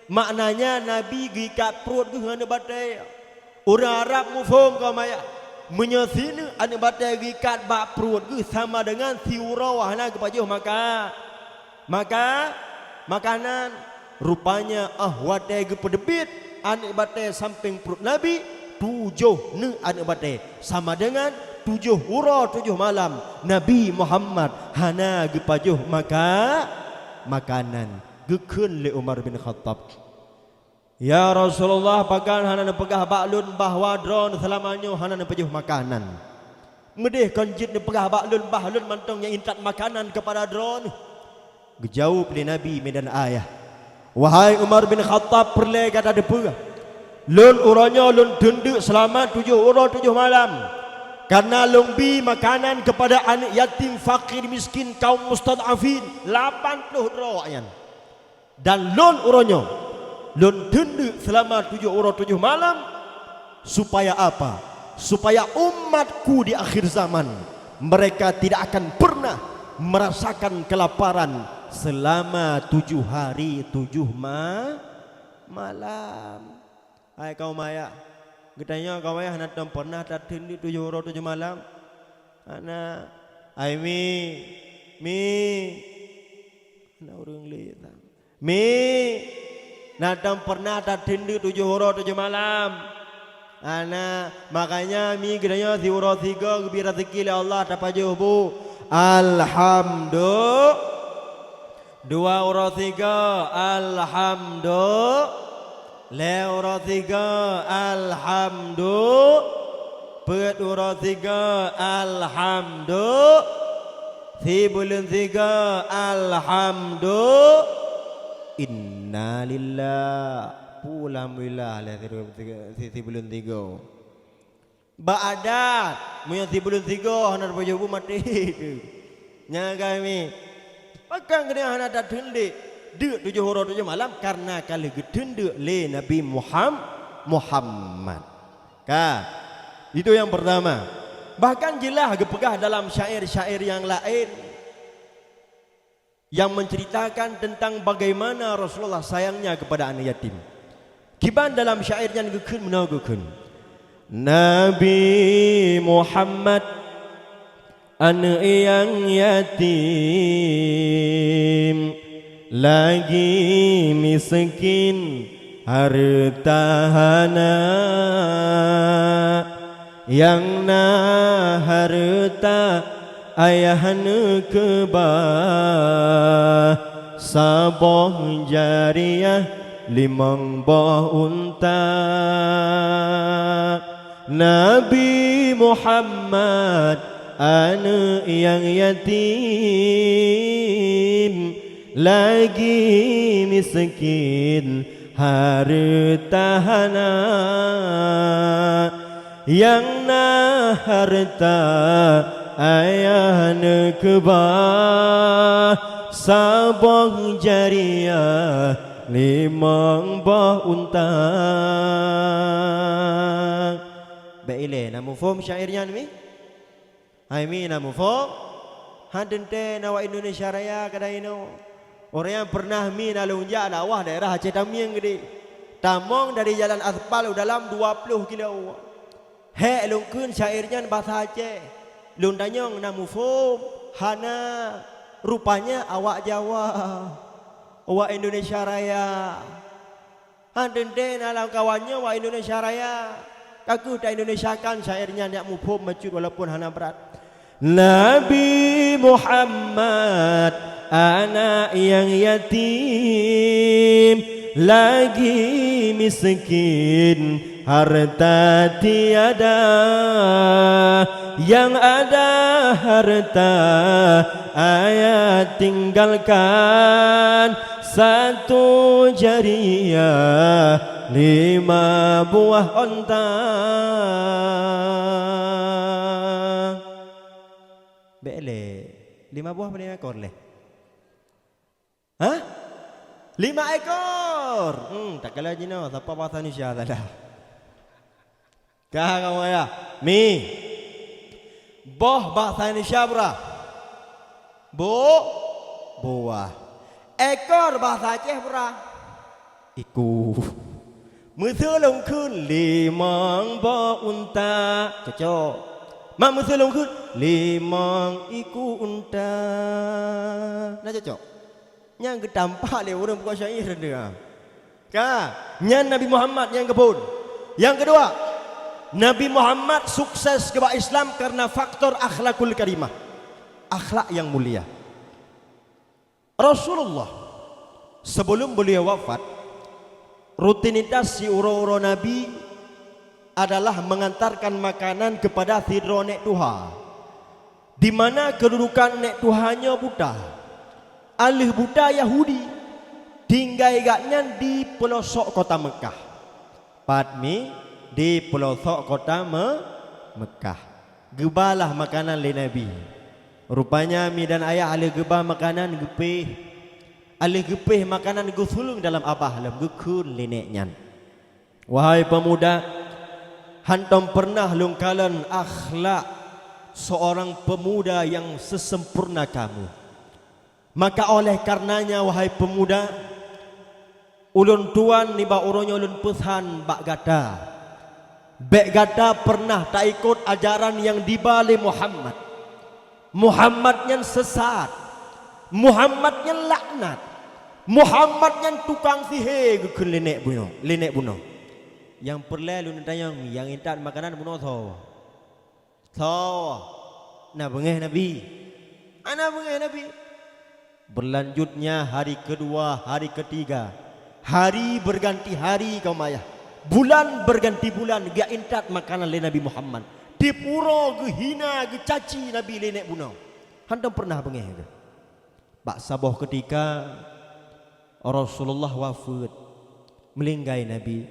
Maknanya Nabi geuikat pruet geuh ngon aneuëk batée. Ureuëng Arab muphom kaum ayah, meunyoe sineuk aneuëk batée geuikat bak pruet geuh sama dengan siuroe hana geupajoh maka-, maka-, makanan. Rupanya ah watée geupeuteubiet aneuëk batée sampéng pruet Nabi, tujoh neuk aneuëk batée, sama dengan tujoh uroe tujoh malam Nabi Muhammad hana geupajoh maka-, makanan. Geukheun lé Umar bin Khattab, "Ya Rasulullah, pakon hana neupeugah bak lôn bahwa droeneuh seulama nyoe hana neupajôh makanan? Meudeh kon jeuet neupeugah bak lôn bah lôn mantong nyang intat makanan keupada droeneuh?" Geujaweueb lé Nabi meunan ayah, "Wahai Umar bin Khattab, peureulée gata teupeue, lôn uroe nyoe lôn teundeuk seulama tujoh uroe tujoh malam, kareuna lôn bi makanan keupada aneuëk yatim, fakir, miskin, kaum mustad'afin, lapan ploh droe awaknyan. Dan lôn uroe nyoe, lôn teundeuk seulama tujoh uroe tujoh malam, supaya apa? Supaya umat-Ku di akhir zaman, mereka tidak akan pernah merasakan kelaparan selama tujuh hari tujuh ma-, malam." Hai kaum ayah, geutanyoe kaum ayah hana tom pernah tateundeuk tujoh uroe tujoh malam? Hana. Hai Mi, Mi, hana ureuëng lé tan. Mi, na tom pernah tateundeuk tujoh uroe tujoh malam? Hana. Makanya Mi geutanyoe siuroe sigoe geubri raseuki lé Allah tapajôh bu. Alhamdu-, dua uroe sigoe, alhamdu-, lhée uroe sigoe, alhamdu-, peuet uroe sigoe, alhamdu-, sibuleuen sigoe, alhamdu-, innalillah. Pu alhamdulillah lhée sibuleuen sigoe, si, sibuleuen sigoe. Bak adat, meunyoe sibuleuen sigoe hana tapajôh bu, maté teuh. Nyan kami. Pakon geutanyoe hana tateundeuk deuk tujoh uroe tujoh malam? Kareuna ka lheueh geuteundeuk lé Nabi Muham-, Muhammad. Ka. Itu yang pertama. Bahkan jeulaih geupeugah dalam syair-syair nyang laén nyang menceritakan tentang bagaimana Rasulullah sayangnya kepada anak yatim. Kiban dalam syair nyan geukheun meunoe geukheun, "Nabi Muhammad, aneuëk nyang yatim, lagi miskin, hareuta hana. Nyang na hareuta ayah neukeubah, saboh jariah limong boh unta. Nabi Muhammad, aneuëk nyang yatim, lagi miskin, hareuta hana. Nyang na hareuta ayah neukeubah, saboh jariah limong boh unta." Bék ilée na muphom syair nyan, Mi? Hai Mi, na muphom? Han teuntée na awak Indonesia Raya keuhai inoe. Ureuëng nyang peureunah Mi na lôn jak dakwah daerah Aceh Tamieng geude. Tamong dari jalan aspal u dalam dua ploh kilo. Hék lôn kheun syair nyan basa Aceh. Lôn tanyong na muphom? Hana. Rupanya awak Jawa. Awak Indonesia Raya. Han teuntée na lam kawan nyoe wak Indonesia Raya. Ka kheueh ta-Indonesiakan syair nyan jak muphom meucut walaupun hana brat. Nabi Muhammad, anak nyang yatim, lagi miskin, harta tiada. Nyang ada harta ayah tinggalkan, satu jariah lima buah onta. Bék lé, lima buah apa lima ekor lé? Hah? Lima ekor. Hmm, tak kala jinoe, sapa bahasa Indonesia salah? Ka kamu ya? Mi. Boh bahasa Indonesia bra? Bu, buah. Ekor bahasa Aceh bra? Iku. Meuseu lôn kheun limong boh unta. Cocok. Mak meuseu lôn kheun limong iku unta. Na cocok? Nyang geutampak lé ureuëng peubuet syair teuh. Ka, nyan Nabi Muhammad nyang geuphon. Nyang keudua, Nabi Muhammad sukses keu bak Islam karena faktor akhlakul karimah. Akhlak nyang mulia. Rasulullah Sebelum beliau wafat, rutinitas siuroe-uroe Nabi adalah mengantarkan makanan kepada sidroe nék tuha, di mana kedudukan nék tuha nyoe buta. Aleuh buta Yahudi, tinggai gobnyan di peulosok kota Meukah. Pat mi di peulosok kota Me-, Meukah. Geubalah makanan lé Nabi. Rupanya mi dan ayah aleuh geuba makanan geupéh. Aleuh geupéh makanan geusuleueng dalam abah lom geukheun lé nék nyan. Wahai peumuda, hántom peureunah lôn kalon akhlak seurang peumuda nyang seuseumpurna kamoe. Maka oleh kareunanya, wahai peumuda, ulôn tuan nibak uroe nyoe lôn peusan bak gata, bék gata peureunah taikot ajaran nyang diba lé Muhammad. Muhammad nyan seusat. Muhammad nyan laknat. Muhammad nyan tukang sihé geukheun lé nék bunoe, lé nék bunoe. Nyang peureulée lôn tanyong, nyang intat makanan bunoe soe? Soe? Na beungéh Nabi. Ana beungéh Nabi. Berlanjutnya hari kedua, hari ketiga, hari berganti hari, kaum ayah, bulan berganti bulan, geujak intat makanan lé Nabi Muhammad. Tiep uroe geuhina, geucaci Nabi lé nék bunoe. Hántom peureunah beungéh geuh. Bak saboh keutika, Rasulullah wafeuet, meulinggai Nabi.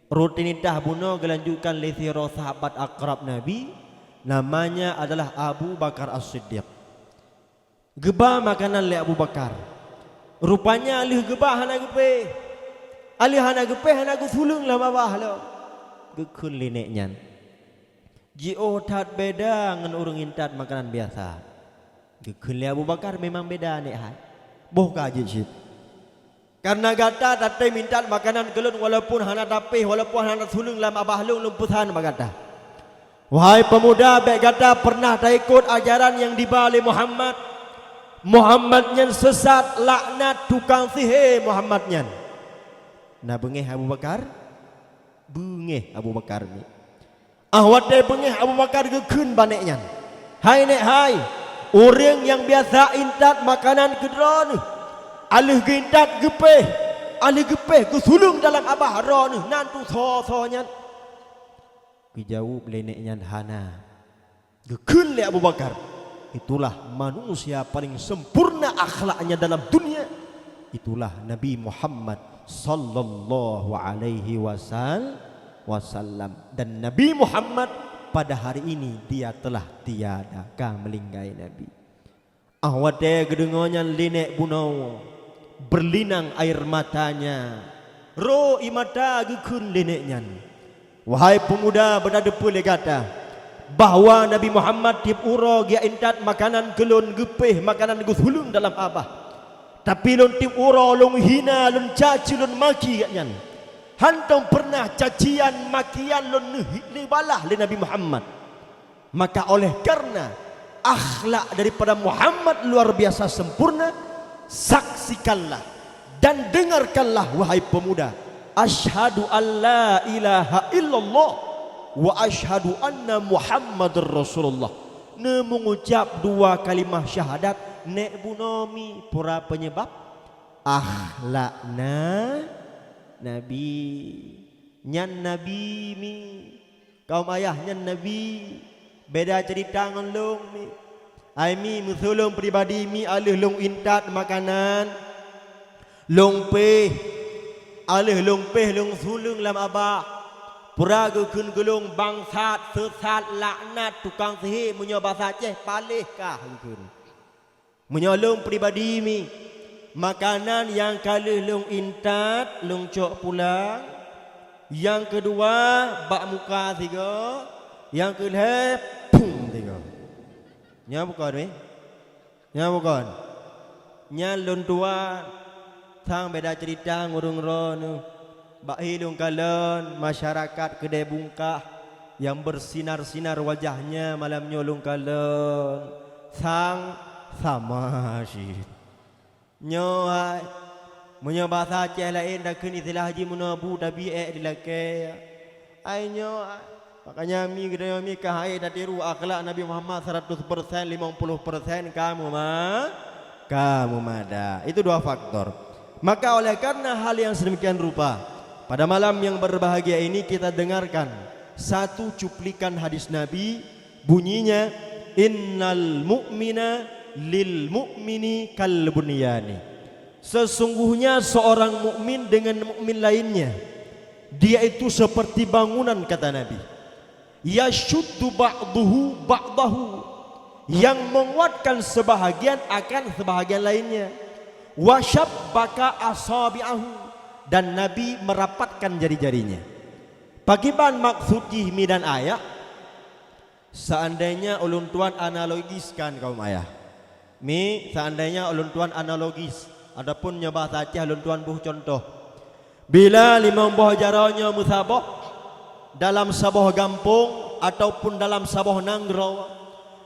Rutinitas bunoe geulanjutkan lé sidroe sahabat akrab Nabi, namanya adalah Abu Bakar As-Siddiq. Geuba makanan lé Abu Bakar. Rupanya aleuh geuba hana geupéh. Aleuh hana geupéh, hana geusuleueng lam abah lom. Geukheun lé nék nyan, "Jiôh that beda ngon ureuëng intat makanan biasa." Geukheun lé Abu Bakar, "Memang beda, Nék hai. Boh ka jeuet cit. Kareuna gata tatém intat makanan keu lôn, walaupun hana tapéh, walaupun hana tasuleueng lam abah lôn, lôn peusan bak gata. Wahai peumuda, bék gata peureunah taikot ajaran nyang diba lé Muhammad. Muhammad nyan seusat, laknat, tukang sihé Muhammad nyan." Na beungéh Abu Bakar? Beungéh Abu Bakar nyan. Ah watée beungéh Abu Bakar geukheun bak nék nyan, "Hai nék hai, ureuëng nyang biasa intat makanan keu droeneuh, aleuh geuintat geupéh, aleuh geupéh geusuleueng dalam abah droeneuh, nan tu soe-soe nyan?" Geujaweueb lé nék nyan, "Hana." Geukheun lé Abu Bakar, "Itulah manusia paling sempurna akhlaknya dalam dunia. Itulah Nabi Muhammad sallallahu alaihi wasal-, wasallam. Dan Nabi Muhammad pada hari ini dia telah tiada." Ka meulinggai Nabi. Ah watée geudeungoe nyan lé nék bunoe, berlinang air matanya. Ro ie mata geukheun lé nék nyan, "Wahai peumuda, beuna teupeue lé gata bahwa Nabi Muhammad tieb uroe geujak intat makanan keu lôn, geupéh makanan geusuleueng dalam abah. Tapi lôn tieb uroe lôn hina, lôn caci, lôn maki gobnyan. Hántom peureunah cacian, makian lôn neuh-, neubalah lé Nabi Muhammad." Maka oleh karena akhlak daripada Muhammad luar biasa sempurna, saksikanlah dan dengarkanlah, wahai pemuda, "Asyhadu an la ilaha illallah wa asyhadu anna Muhammadar Rasulullah." Neumeungucap dua kalimah syahadat, nék bunoe mi pura penyebab akhlakna Nabi. Nyan Nabi mi. Kaum ayah, nyan Nabi. Beda cerita ngon lôn mi. Ai mi, meusuleueng pribadi mi, aleuh lôn intat makanan, lôn péh. Aleuh lôn péh, lôn suleueng lam abah. Pura geukheun keu lôn bangsat, seusat, laknat, tukang sihé, meunyoe basa Aceh, paléh kah geukheun. Meunyoe lôn pribadi mi, makanan nyang ka lheueh lôn intat, lôn cok pulang. Nyang keudua, bak muka sigoe. Nyang keulhée, phum sigoe. Nyan bukon mi? Nyan bukon? Nyan lôn tuan. Sang beda cerita ngon ureuëng droeneuh. Bak hi lôn kalon masyarakat keudée bungkah nyang bersinar-sinar wajahnya malam nyoe lôn kalon. Sang sama cit. Nyoe hai, meunyoe basa Aceh laén takheun istilah jih meunoe bu tabi ék dilakée. Ai nyoe hai, makanya mi geutanyoe mi ka hai tatiru akhlak Nabi Muhammad seratus persen, limong puluh persen ka meuma-, ka meumada. Itu dua faktor. Maka oleh karena hal yang sedemikian rupa, pada malam yang berbahagia ini kita dengarkan satu cuplikan hadis Nabi, bunyinya, "Innal mu'mina lil mu'mini kal bunyani." Sesungguhnya seorang mukmin dengan mukmin lainnya, dia itu seperti bangunan, kata Nabi. "Yasyuddu ba'duhu ba'dahu," yang menguatkan sebahagian akan sebahagian lainnya. "Wa syabbaka asabi'ahu," dan Nabi merapatkan jari-jarinya. Pakiban maksud jih mi dan ayah? Seandainya ulôn tuan analogiskan kaum ayah. Mi, seandainya ulôn tuan analogis, ataupun nyoe bahasa Aceh ulôn tuan boh contoh. Bila limong boh jaroe nyoe meusaboh dalam saboh gampông ataupun dalam saboh nanggroe,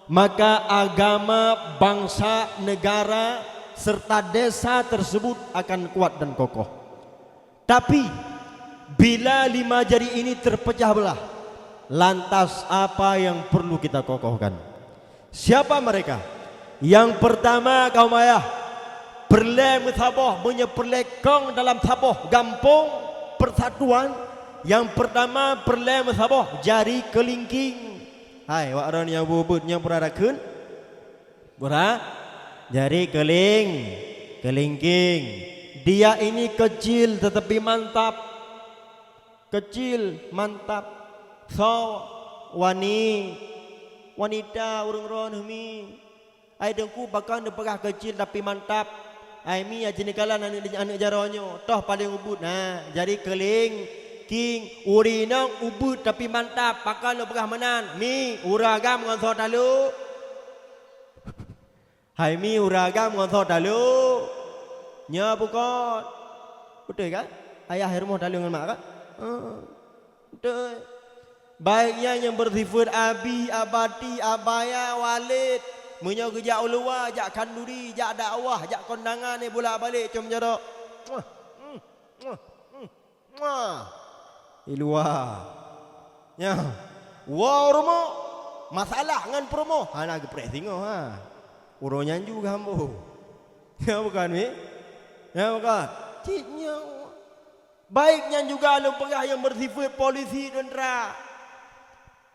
maka agama, bangsa, negara, serta desa tersebut akan kuat dan kokoh. Tapi, bila lima jari ini terpecah belah, lantas apa yang perlu kita kokohkan? Siapa mereka? Yang pertama, kaum ayah, peureulée meusaboh, meunyoe peureulée kong dalam saboh gampông persatuan, yang pertama peureulée meusaboh jari keulingking. Hai, wak ron nyang bubet nyang pura rakheun? Pura? Jari keuling, keulingking. Dia ini kecil tetapi mantap. Kecil, mantap. Soe? Wani-, wanita ureuëng droeneuh mi. Ai Teungku, pakon neupeugah kecil tapi mantap? Ai mi, aji neukalon aneuëk, aneuëk jaroe nyoe, toh paleng ubit. Na, jari keuling, king, ureuëng inong ubit tapi mantap. Pakon neupeugah meunan? Mi, ureuëng agam ngon soe taleuek? Hai mi, ureuëng agam ngon soe taleuek? Nyoe bukon. Beutôi kan? Ayah rumoh taleuek ngon mak kan? Heeh. Beutôi. Baik nyan nyang beusifeuet abi, abati, abaya, waled. Meunyoe geujak u luwa, jak khanduri, jak dakwah, jak kondangan, eh, bolak-balik com jaroe. Muah, mm, muah, mm. Muah. Di luwa. Nyan. Woe u rumoh, masalah ngon peurumoh, hana geupreh singoh, ha. Uroe nyan ju geuhambo. Nyan bukon, mi? Nyan bukon? Cit nyoe. Baik nyan juga lôn peugah nyang beusifeuet polisi, teuntra.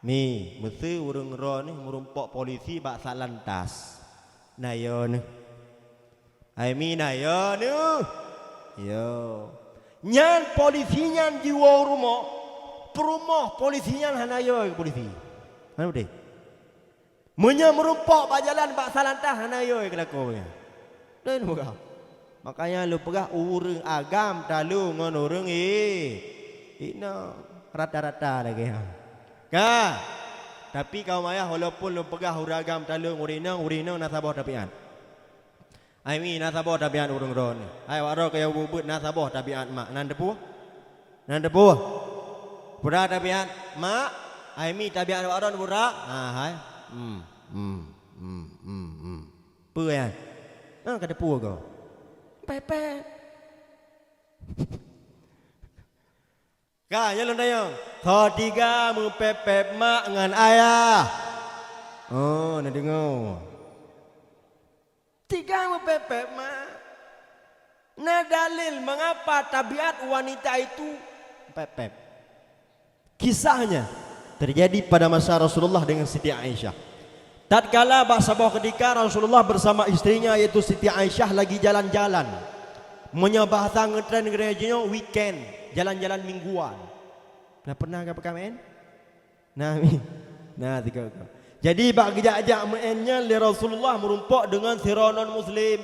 Mi, meusé ureuëng droeneuh meurumpok polisi bak Satlantas. Na yo neuh. Hai mi, na yo neuh. Yo. Nyan polisi nyan jiwoe u rumoh. Peurumoh polisi nyan hana yo keu polisi. Hana beutôi? Meunyoe meurumpok bak jalan bak Satlantas hana yo keu lakoe nyan. Laén peugah. Makanya lôn peugah ureuëng agam taleuek ngon ureuëng i-, inong rata-rata lagée nyan. Ka. Tapi kaum ayah, walaupun lôn peugah ureuëng agam taleuek ngon ureuëng inong, ureuëng inong na saboh tabiat. Hai mi, na saboh tabiat ureuëng droeneuh. Hai wak droe keu nyang bubet na saboh tabiat mak. Nan teupeue? Nan teupeue? Peue tabiat mak? Hai mi, tabiat wak droe peue? Ha hai. Hmm, hmm, hmm, hmm, hmm. Peue nyan? Ha, ka teupeue ko. Pepet. Ka, nyan lôn tanyong. Soe tiga meupepet mak ngon ayah? Oh, na deungoe. Tiga meupepet mak. Na dalil mengapa tabiat wanita itu pepet. Kisahnya terjadi pada masa Rasulullah dengan Siti Aisyah. Tatkala bak saboh ketika Rasulullah bersama istrinya yaitu Siti Aisyah lagi jalan-jalan. Meunyoe bahasa ngeutren geutanyoe weekend, jalan-jalan mingguan. Na pernah ka peukamen? Na, mi. Na, tiga ka. Jadi bak geujak-jak meu'en nyan lé Rasulullah meurumpok deungon sidroe non muslim.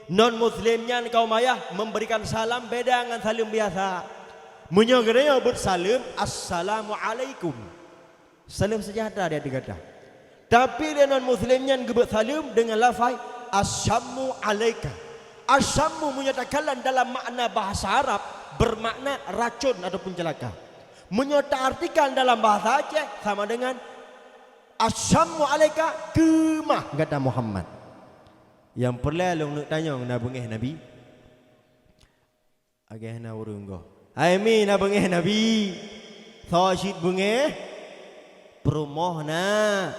Non muslim nyan kaum ayah memberikan salam beda ngon saleuem biasa. Meunyoe geutanyoe beuet saleuem, "Assalamualaikum." Saleuem sejahtera di ateueh gata. Tapi lé non muslim nyan geubeuet saleuem deungon lafai, "Asyammu alaika." Asyammu meunyoe takalon dalam makna bahasa Arab, bermakna racun ataupun celaka. Meunyoe taartikan dalam bahasa Aceh, sama dengan, "Asyammu alaika, keumah gata Muhammad." Nyang peureulée lôn neuk tanyong na beungéh Nabi? Agée na ureuëng goh. Hai mi, na beungéh Nabi? Soe cit beungéh? Peurumoh na.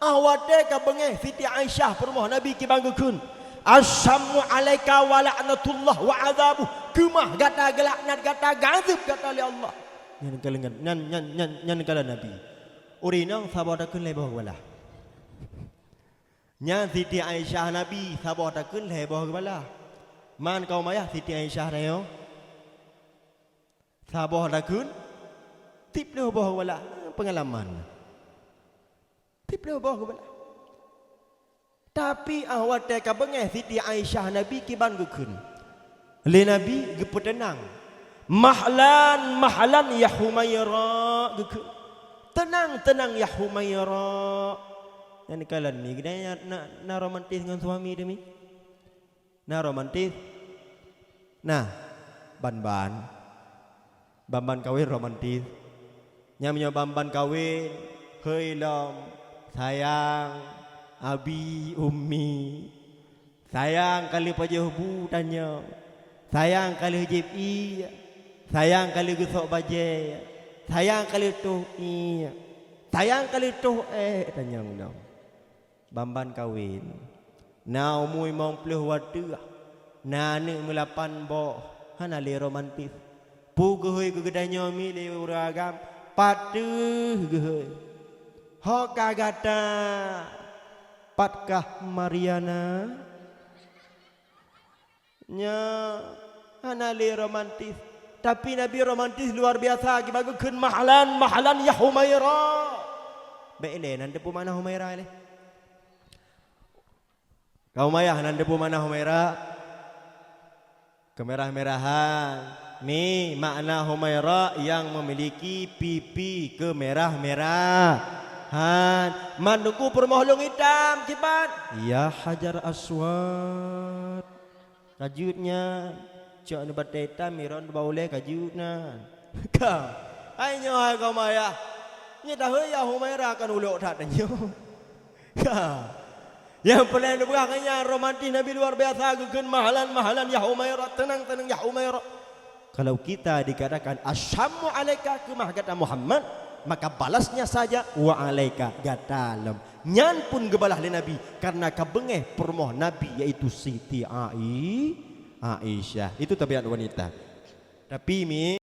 Ah watée ka beungéh Siti Aisyah peurumoh Nabi kiban geukheun, "Assamu alaika wa la'natullah wa adzabuh." Keumah gata, geulaknat gata, geuazeueb gata lé Allah. Nyan ka leungan, nyan, nyan, nyan, nyan ka lheueh Nabi. Ureueng inong saboh takheun lhèe boh geubalah. Nyan Siti Aisyah Nabi saboh takheun lhèe boh geubalah. Man kaum ayah Siti Aisyah nyoe saboh takheun siplôh boh geubalah. Peungalaman. Siplôh boh geubalah. Tapi 'oh watèe ka beungèh Siti Aisyah Nabi kiban geukheun. Lé Nabi geupeuteunang. "Mahlan, mahlan ya Humaira," geukheun. "Teunang, teunang ya Humaira." Nyan kalon mi, geutanyoe na, na romantis ngon suami teuh mi? Na romantis? Nah, ban-ban. Ban-ban kawen romantis. Nyan meunyoe ban-ban kawen, hei lom, sayang, abi, ummi. Sayang ka lheueh pajoh bu tanyong. Sayang ka lheueh jieb ié. Sayang ka lheueh geusok bajèe. Sayang ka lheueh toh ié. Sayang ka lheueh toh èk tanyong lom. Ban-ban kawen. Na umu limong plôh watèe, na aneuk meulapan boh, hana lé romantis. Peue geuhôi keu geutanyoe mi lé ureueng agam, pat teuh geuhôi. Ho ka gata, pat kah Mariana? Nyan hana lé romantis. Tapi Nabi romantis luar biasa, kiban geukheun, "Mahlan, mahlan ya Humaira." Bèk ilèe nan teupeue makna Humaira ilèe. Kaum ayah nan teupeue makna Humaira? Kemerah-merahan. Mi, makna Humaira nyang memiliki pipi kemerah-merahan. Man teungku peurumoh lôn itam, kiban? Ya Hajar Aswad. Ka jeuet nyan, cok neubatèe itam, miron bak ulèe ka jeuet nyan. Ka. Hai nyoe hai kaum ayah. Nyoe tahôi ya Humaira kan ulok that tanyoe. Ka. Nyang peureulèe neupeugah ngon nyan romantis Nabi luar biasa geukheun, "Mahlan, mahlan ya Humaira, teunang, teunang ya Humaira." Kalau kita dikatakan, "Assamu alaika," keumah gata Muhammad, maka balasnya saja, "Wa alaika," gata lom. Nyan pun geubalah lé Nabi, karena ka beungèh peurumoh Nabi, yaitu Siti Ai-, Aisyah. Itu tabiat wanita. Tapi mi